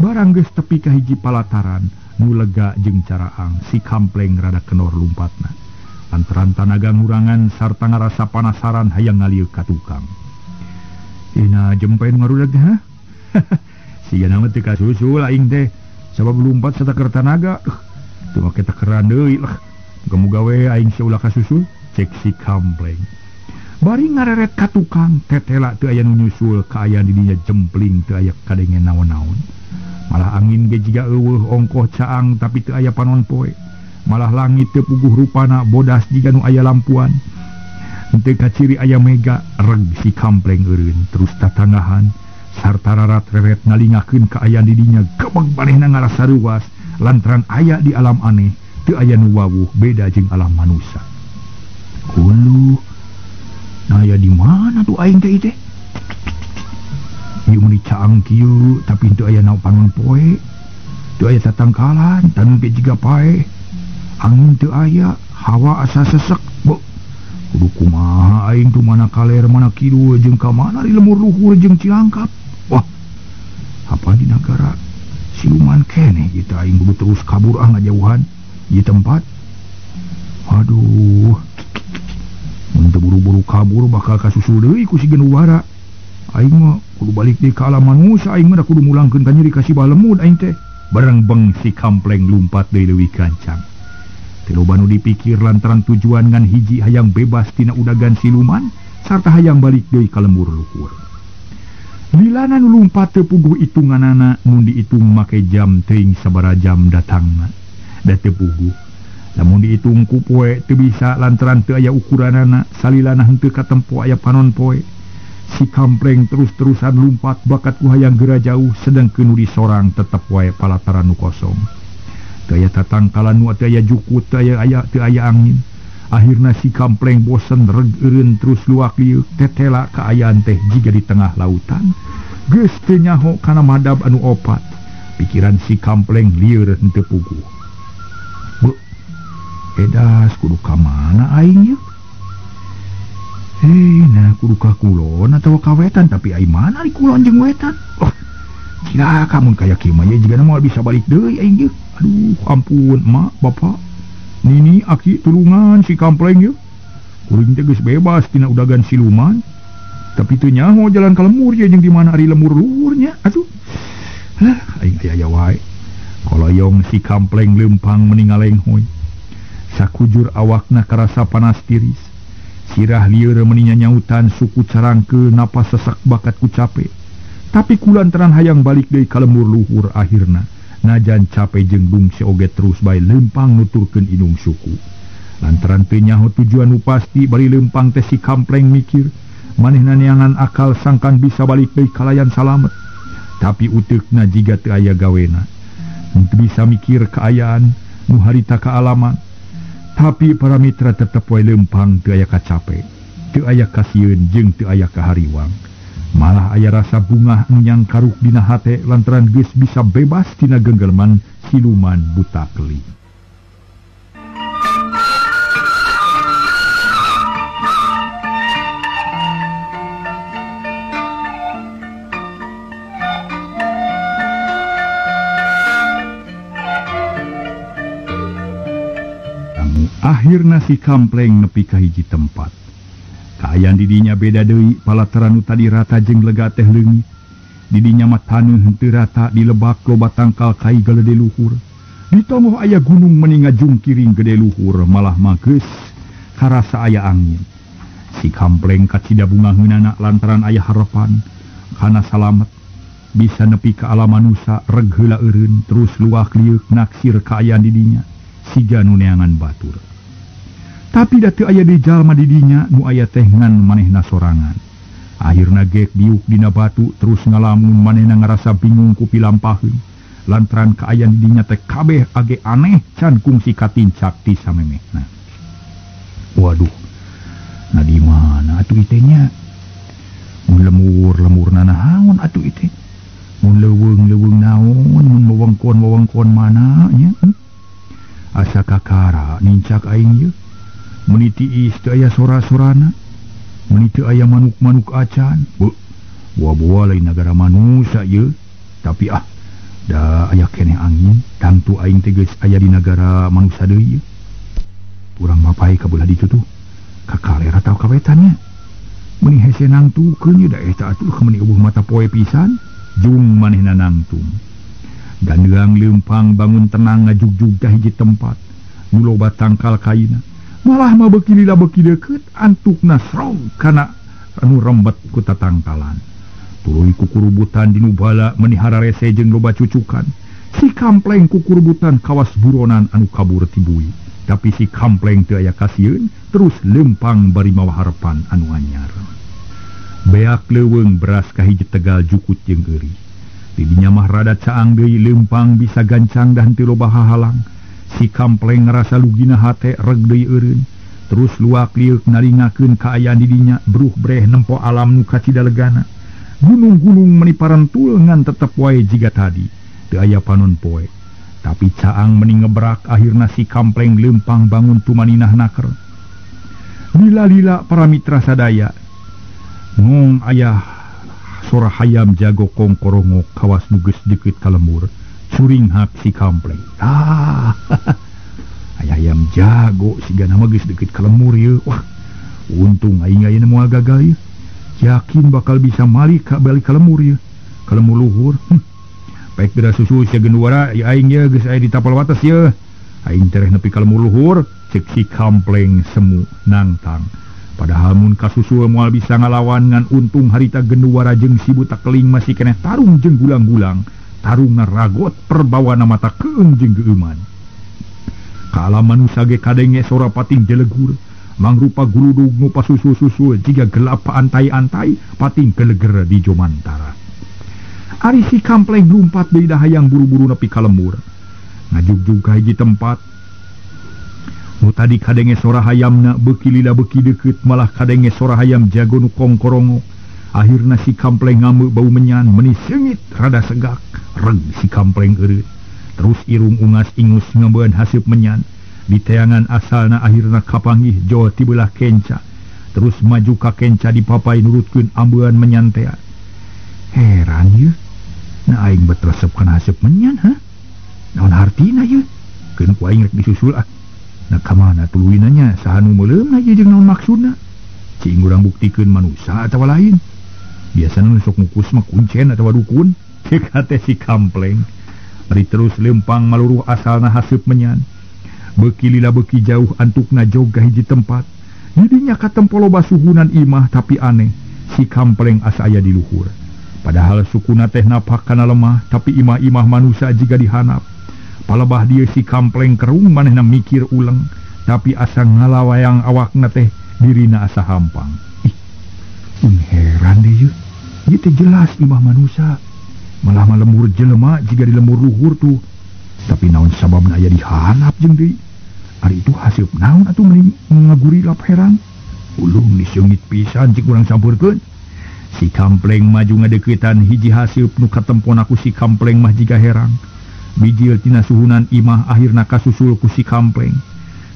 Barang geus tepi ka hiji palataran nu lega jeung caraang si kampleng rada kenor lumpatna. Lantaran tanaga ngurangan sarta ngarasa panasaran hayang ngalieu ka tukang. Dina jempen ngarudag ha? Sigana mah teu kasusul aing teh sabab lumpat sataker tanaga. Teu make takeran deui lah. Muga-muga we aing sia ulah kasusul cek si kampleng. Bari ngareret ka tukang tetela teu aya nu nyusul kaayaan di dinya jempling teu aya kadengen naon-naon. Malah angin ge jiga eueuh ongkoh caang tapi teu aya panon poe. Malah langit teu puguh rupana bodas jiga nu aya lampuan. Henteu kaciri aya mega reg si kampleng eureun terus tatanggahan sarta rarat-reret ngalingakeun kaayaan di dinya gebeg manehna ngarasa reuas lantaran aya di alam aneh teu aya nu wawuh beda jeung alam manusia. Uluh, nah ya di mana tuh aing teh teh? Ieu meuni caang kieu tapi teu aya naon panon poe. Teu aya tatangkalan, taneuh ge jiga paeh. Angin teu aya, hawa asa sesek. Bo, kudu Kumaha aing tuh mana kaler mana kidul jeung ka mana di lemur luhur jeung Cilangkap. Wah, apa di nagara siluman keneh kita aing kudu terus kabur ah ngajauhan di tempat. Aduh, mun teu buru-buru kabur bakal kasusul deui ku si Gendubara. Aing mah kudu balik deui ka alam manusia, aing mah da kudu mulangkeun ka nyeri ka si Balemud aing teh. Barengbeng si Kampleng lumpat deui leuwih gancang. Teu loba nu dipikir lantaran tujuan ngan hiji hayang bebas tina udagan siluman sarta hayang balik deui ka lembur luhur. Lilana nu lumpat teu puguh hitunganana mun diitung make jam teuing sabaraha jam datangna. Da teu puguh. Lamun diitung ku poe teu bisa lantaran teu aya ukuranana, salilana henteu katempo aya panon poe. Si Kampleng terus-terusan lumpat bakat ku hayang geura jauh sedangkeun nu disorang tetep wae palataran nu kosong. Teu aya tatangkalan nu teu aya jukut, teu aya angin. Akhirna si Kampleng bosen reg eureun terus luak liuk tetela kaayaan teh jiga di tengah lautan. Geus teu nyaho kana madab anu opat. Pikiran si Kampleng lieur henteu puguh. Beuh, edas kudu ka mana aing yeuh? Nah kudu ka kulon atawa ka wetan, tapi ai mana di kulon jeung wetan? Oh, cilaka mun kaya kieu mah ye jigana moal bisa balik deui aing yeuh. Aduh, ampun emak, bapak, nini, aki, tulungan si Kampleng yeuh. Kuring teh geus bebas tina udagan siluman. Tapi teu nyaho jalan ka lemur ye jeung di mana ari lemur luhurnya. Aduh. Lah, aing aya-aya wae. Koloyong si Kampleng leumpang meni ngalenghoy. Sakujur awakna karasa panas tiris. Sirah lieur meni nyanyautan suku carangke napas sesak bakat ku cape. Tapi kulantaran hayang balik deui ka lembur luhur akhirna najan cape jeung dungse oge terus bae leumpang nuturkeun indung suku. Lantaran teu nyaho tujuan nu pasti bari leumpang teh si Kampleng mikir manehna neangan akal sangkan bisa balik deui kalayan salamet. Tapi uteukna jiga teu aya gawena. Henteu bisa mikir kaayaan nu harita kaalaman. Tapi para mitra tetep wae leumpang teu aya kacape, teu aya kasieun jeung teu aya kahariwang. Malah aya rasa bungah nu nyangkaruk dina hate lantaran geus bisa bebas tina genggelman siluman buta keli. Akhirna si Kampleng nepi ka hiji tempat. Kaayaan didinya beda deui palataran nu tadi rata jeung lega teh leungit. Didinya mah taneuh henteu rata dilebak loba tangkal kai galede luhur. Di tonggoh aya gunung meni ngajungkiring gede luhur malah mah geus karasa aya angin. Si Kampleng kacida bungaheunana lantaran aya harepan kana salamet bisa nepi ka alam manusa reg heula eureun terus luak lieuk naksir kaayaan didinya siga nu neangan batur. Tapi da teu aya deui jalma di dinya nu aya teh ngan manehna sorangan. Akhirna gek diuk dina batu terus ngalamun manehna ngarasa bingung ku pilampaheun. Lantaran kaayaan di dinya teh kabeh age aneh can kungsi katincak ti samemehna. Waduh, nah di mana atuh ieu nya? Mun lemur-lemur nanaon atuh ieu teh? Mun leuweung-leuweung naon, mun wewengkon-wewengkon mana nya? Asa kakara nincak aing ieu. Meni tiis teu aya sora-sorana, meni teu aya manuk-manuk acan. Beuh, buah-buah lain nagara manusia ieu. Tapi ah, da aya keneh angin, tangtu aing teh geus aya di nagara manusia deui ieu. Urang mapai ka belah ditu tuh, ka kaler atawa ka wetan nya. Meni hese nangtukeun ieu da eta atuh meni eueuh mata poe pisan, jung manehna nangtung. Gandeang leumpang bangun tenang ngajugjug ka hiji tempat, nu loba tangkal kaina. Malah mah beuki lila beuki deukeut antukna srong kana anu rembet ku tatangkalan. Tuluy kukurubutan di nu bala meni hararese jeung loba cucukan. Si Kampleng kukurubutan kawas buronan anu kabur ti bui. Tapi si Kampleng teu aya kasieun terus leumpang bari mawa harepan anu anyar. Beak leuweung beras ka hiji tegal jukut jeung euri. Di dinya mah rada caang deui leumpang bisa gancang dan teu loba hahalang. Si Kampleng ngarasa lugina hate reg deui eureun. Terus luak lieuk naringakeun kaayaan di dinya bruh breh nempo alam nu kacida legana. Gunung-gunung meni parentul ngan tetep wae jiga tadi. Teu aya panon poe. Tapi caang meni ngebrak akhirna si Kampleng leumpang bangun tumaninah naker. Lila-lila para mitra sadaya ngong ayah sora hayam jago kongkorongok kawas nu geus deukeut ka lembur curing hak si Kampleng. Ah, ayah hayam jago sigana mah geus deukeut ka lembur ieu. Wah, untung aing ayeuna moal gagal ieu. Yakin bakal bisa malik ka balik ka lembur ieu. Ka lembur luhur. Baik geura susu sia genduara ieu aing ye geus aya di tapal wates ieu. Aing tereh nepi ka lembur luhur cek si Kampleng semu nangtang. Padahal mun kasusul moal bisa ngalawan ngan untung harita genduara jeung si buta keling masih keneh tarung jeung gulang-gulang. Tarungna ragot perbawana mata keung jeung geuman. Ka alam manusa ge kadenge sora pating jelegur. Mangrupa guludug nu pasusul-susul jiga gelap antai-antai pating geleger di jomantara. Ari si Kampleng lumpat deui hayang buru-buru nepi ka lembur. Ngajugjug ka hiji tempat. Nu tadi kadenge sora hayamna beuki lila beuki deukeut malah kadenge sora hayam jago nu kongkorongok. Akhirna si Kampleng ngambeu bau menyan meni seungit rada segak. Reg si Kampleng eureut. Terus irung ungas ingus ngambean haseup menyan. Di teangan asalna akhirna kapanggih jauh ti beulah kenca. Terus maju ka kenca dipapai nurutkeun ambean menyan tea. Heran yeuh. Na aing bet resep kana haseup menyan ha? Naon hartina yeuh? Keun ku aing rek disusul ah. Nah kamana tuluy nanya saha nu meuleumna ieu jeung naon maksudna? Cing urang buktikeun manusa atawa lain. Biasana nu sok ngukus mah kuncen atawa dukun. Cek hate si Kampleng. Bari terus lempang maluruh asalna haseup menyan. Beuki lila beuki jauh antukna jog ka hiji tempat. Didinya katempo loba suhunan imah tapi aneh si Kampleng asa aya di luhur. Padahal sukuna teh napak kana lemah tapi imah-imah manusa jiga dihanap. Palebah dia si Kampleng kerung manehna mikir uleng tapi asa ngalawayang awakna teh dirina asa hampang. Ih, heran deui yeuh. Ieu teh jelas imah manusa. Malah mah lembur jelema jiga di lembur luhur tuh. Tapi naon sababna aya dihanap jeung deui? Ari itu haseup naon atuh meni ngagurilap heran. Ulung diseungit pisan cik urang sampeurkeun. Si Kampleng maju ngadeuketan hiji haseup nu katempona ku si Kampleng mah jiga herang. Bijil tina suhunan imah akhirna kasusul ku si Kampleng.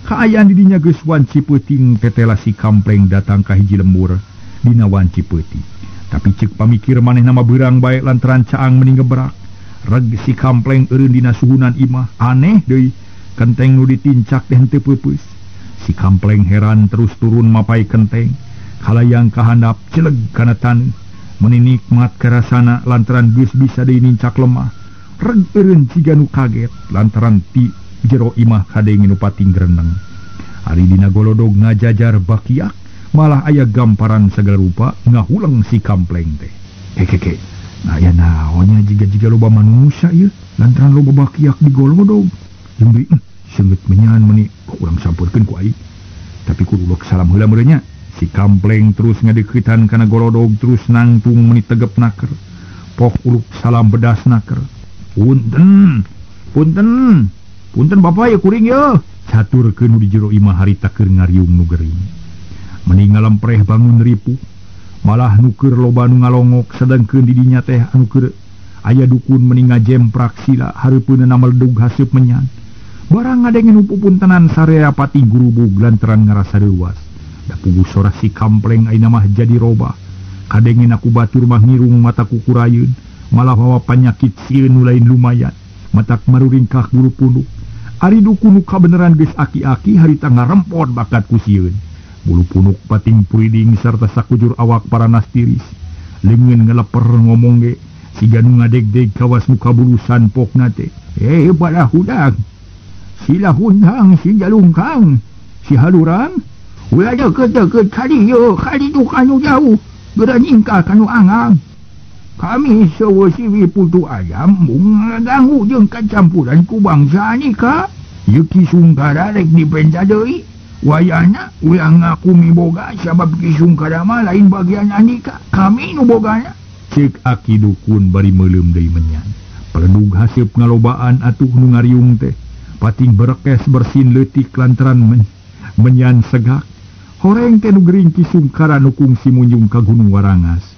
Kaayaan didinya geus wanci peuting tetela si Kampleng datang ka hiji lembur dina wanci peuting. Tapi cek pamikir manehna mah beurang bae lantaran caang meni ngebrak. Reg si Kampleng eureun dina suhunan imah aneh deui kenteng nu ditincak teh henteu peupeus. Si Kampleng heran terus turun mapai kenteng. Kalayang kahandap celeg kana taneuh. Meni nikmat karasana lantaran geus bisa deui nincak lemah. Reg eureun jiga nu kaget lantaran ti jero imah kadenge nu pating greneng. Ari dina golodog ngajajar bakiak malah aya gamparan segala rupa ngahuleng si Kampleng teh. Hekeke, aya naonnya jiga-jiga loba manusia ieu lantaran loba bakiak di golodog. Jeung deui seungit menyan meni urang sampeurkeun ku aing. Tapi kudu ulok salam heula meureun nya. Si Kampleng terus ngadeuketan kana golodog terus nangtung meni tegep naker. Pok uluk salam bedas naker. Punten, punten, punten bapak ya kuring ya. Caturkeun nu di jero imah harita keur ngariung nu gering. Meni ngalempreh bangun ripuh. Malah nu keur loba nu ngalongok sedengkeun di dinya teh anu keur aya dukun meni ngajemprak sila hareupeunna meledug haseup menyan. Barang ngadenge nu pupuntenan sarea pating gurubug lantaran ngarasa reuas. Da puguh sora si Kampleng ayeuna mah jadi robah. Kadenge ku batur mah ngirung mata kukurayeun. Malah hawa panyakit sieun nu lain lumayan. Matak maruringkah bulu punuk. Ari dukun nu kabeneran geus aki-aki harita ngarempot bakat ku sieun. Bulu punuk pating puriding sarta sakujur awak paranas tiris. Leungeun ngeleper ngomong ge siga nu ngadegdeg kawas nu kabulusan pokna teh. Eh balah hudang. Sila hundang si jalungkang. Si halurang ulah deukeut-deukeut kali ieu kali tu kanu jauh. Geura nyingkah kanu angang. Kami sewa siwi putu ayam mung ngaganggu jeung kacampuran ku bangsa nika. Ieu Ki Sungkara rek dipenta deui. Wayahna ulah ngaku miboga sabab Ki Sungkara mah lain bagian andika. Kami nu bogana. Ceuk aki dukun bari meuleum deui menyan. Peledug haseup ngalobaan atuh nu ngariung teh. Pating berekes bersin leutik lantaran menyan segak. Horeng teh nu gering Ki Sungkara nu kungsi munjung ka Gunung Warangas.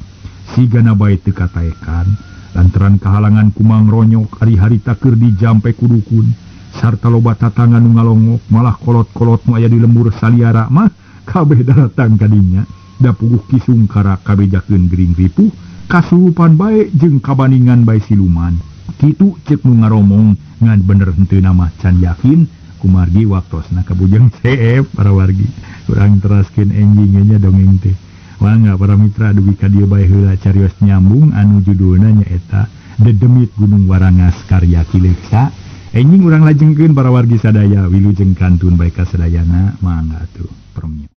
Sigana bae teu kataekan lantaran kahalangan kumang ronyok ari harita keur dijampe ku dukun sarta loba tatangga nu ngalongok malah kolot-kolot nu aya di lembur saliara mah Kabeh daratang kadinya da puguh Ki Sungkara kabejakeun gering ripuh kasurupan bae jeung kabaningan bae siluman. Kitu cek nu ngaromong ngan bener henteu mah can yakin kumargi waktosna kabujeng CF para wargi. Urang teraskeun enjing nya dongeng teh. Mangga para mitra dugi ka dieu bae heula carios nyambung anu judulna nyaeta Dedemit Gunung Warangas karya Ki Leksa. Enjing urang lajengkeun para wargi sadaya wilujeng kantun bae kasadayana mangga atuh permi.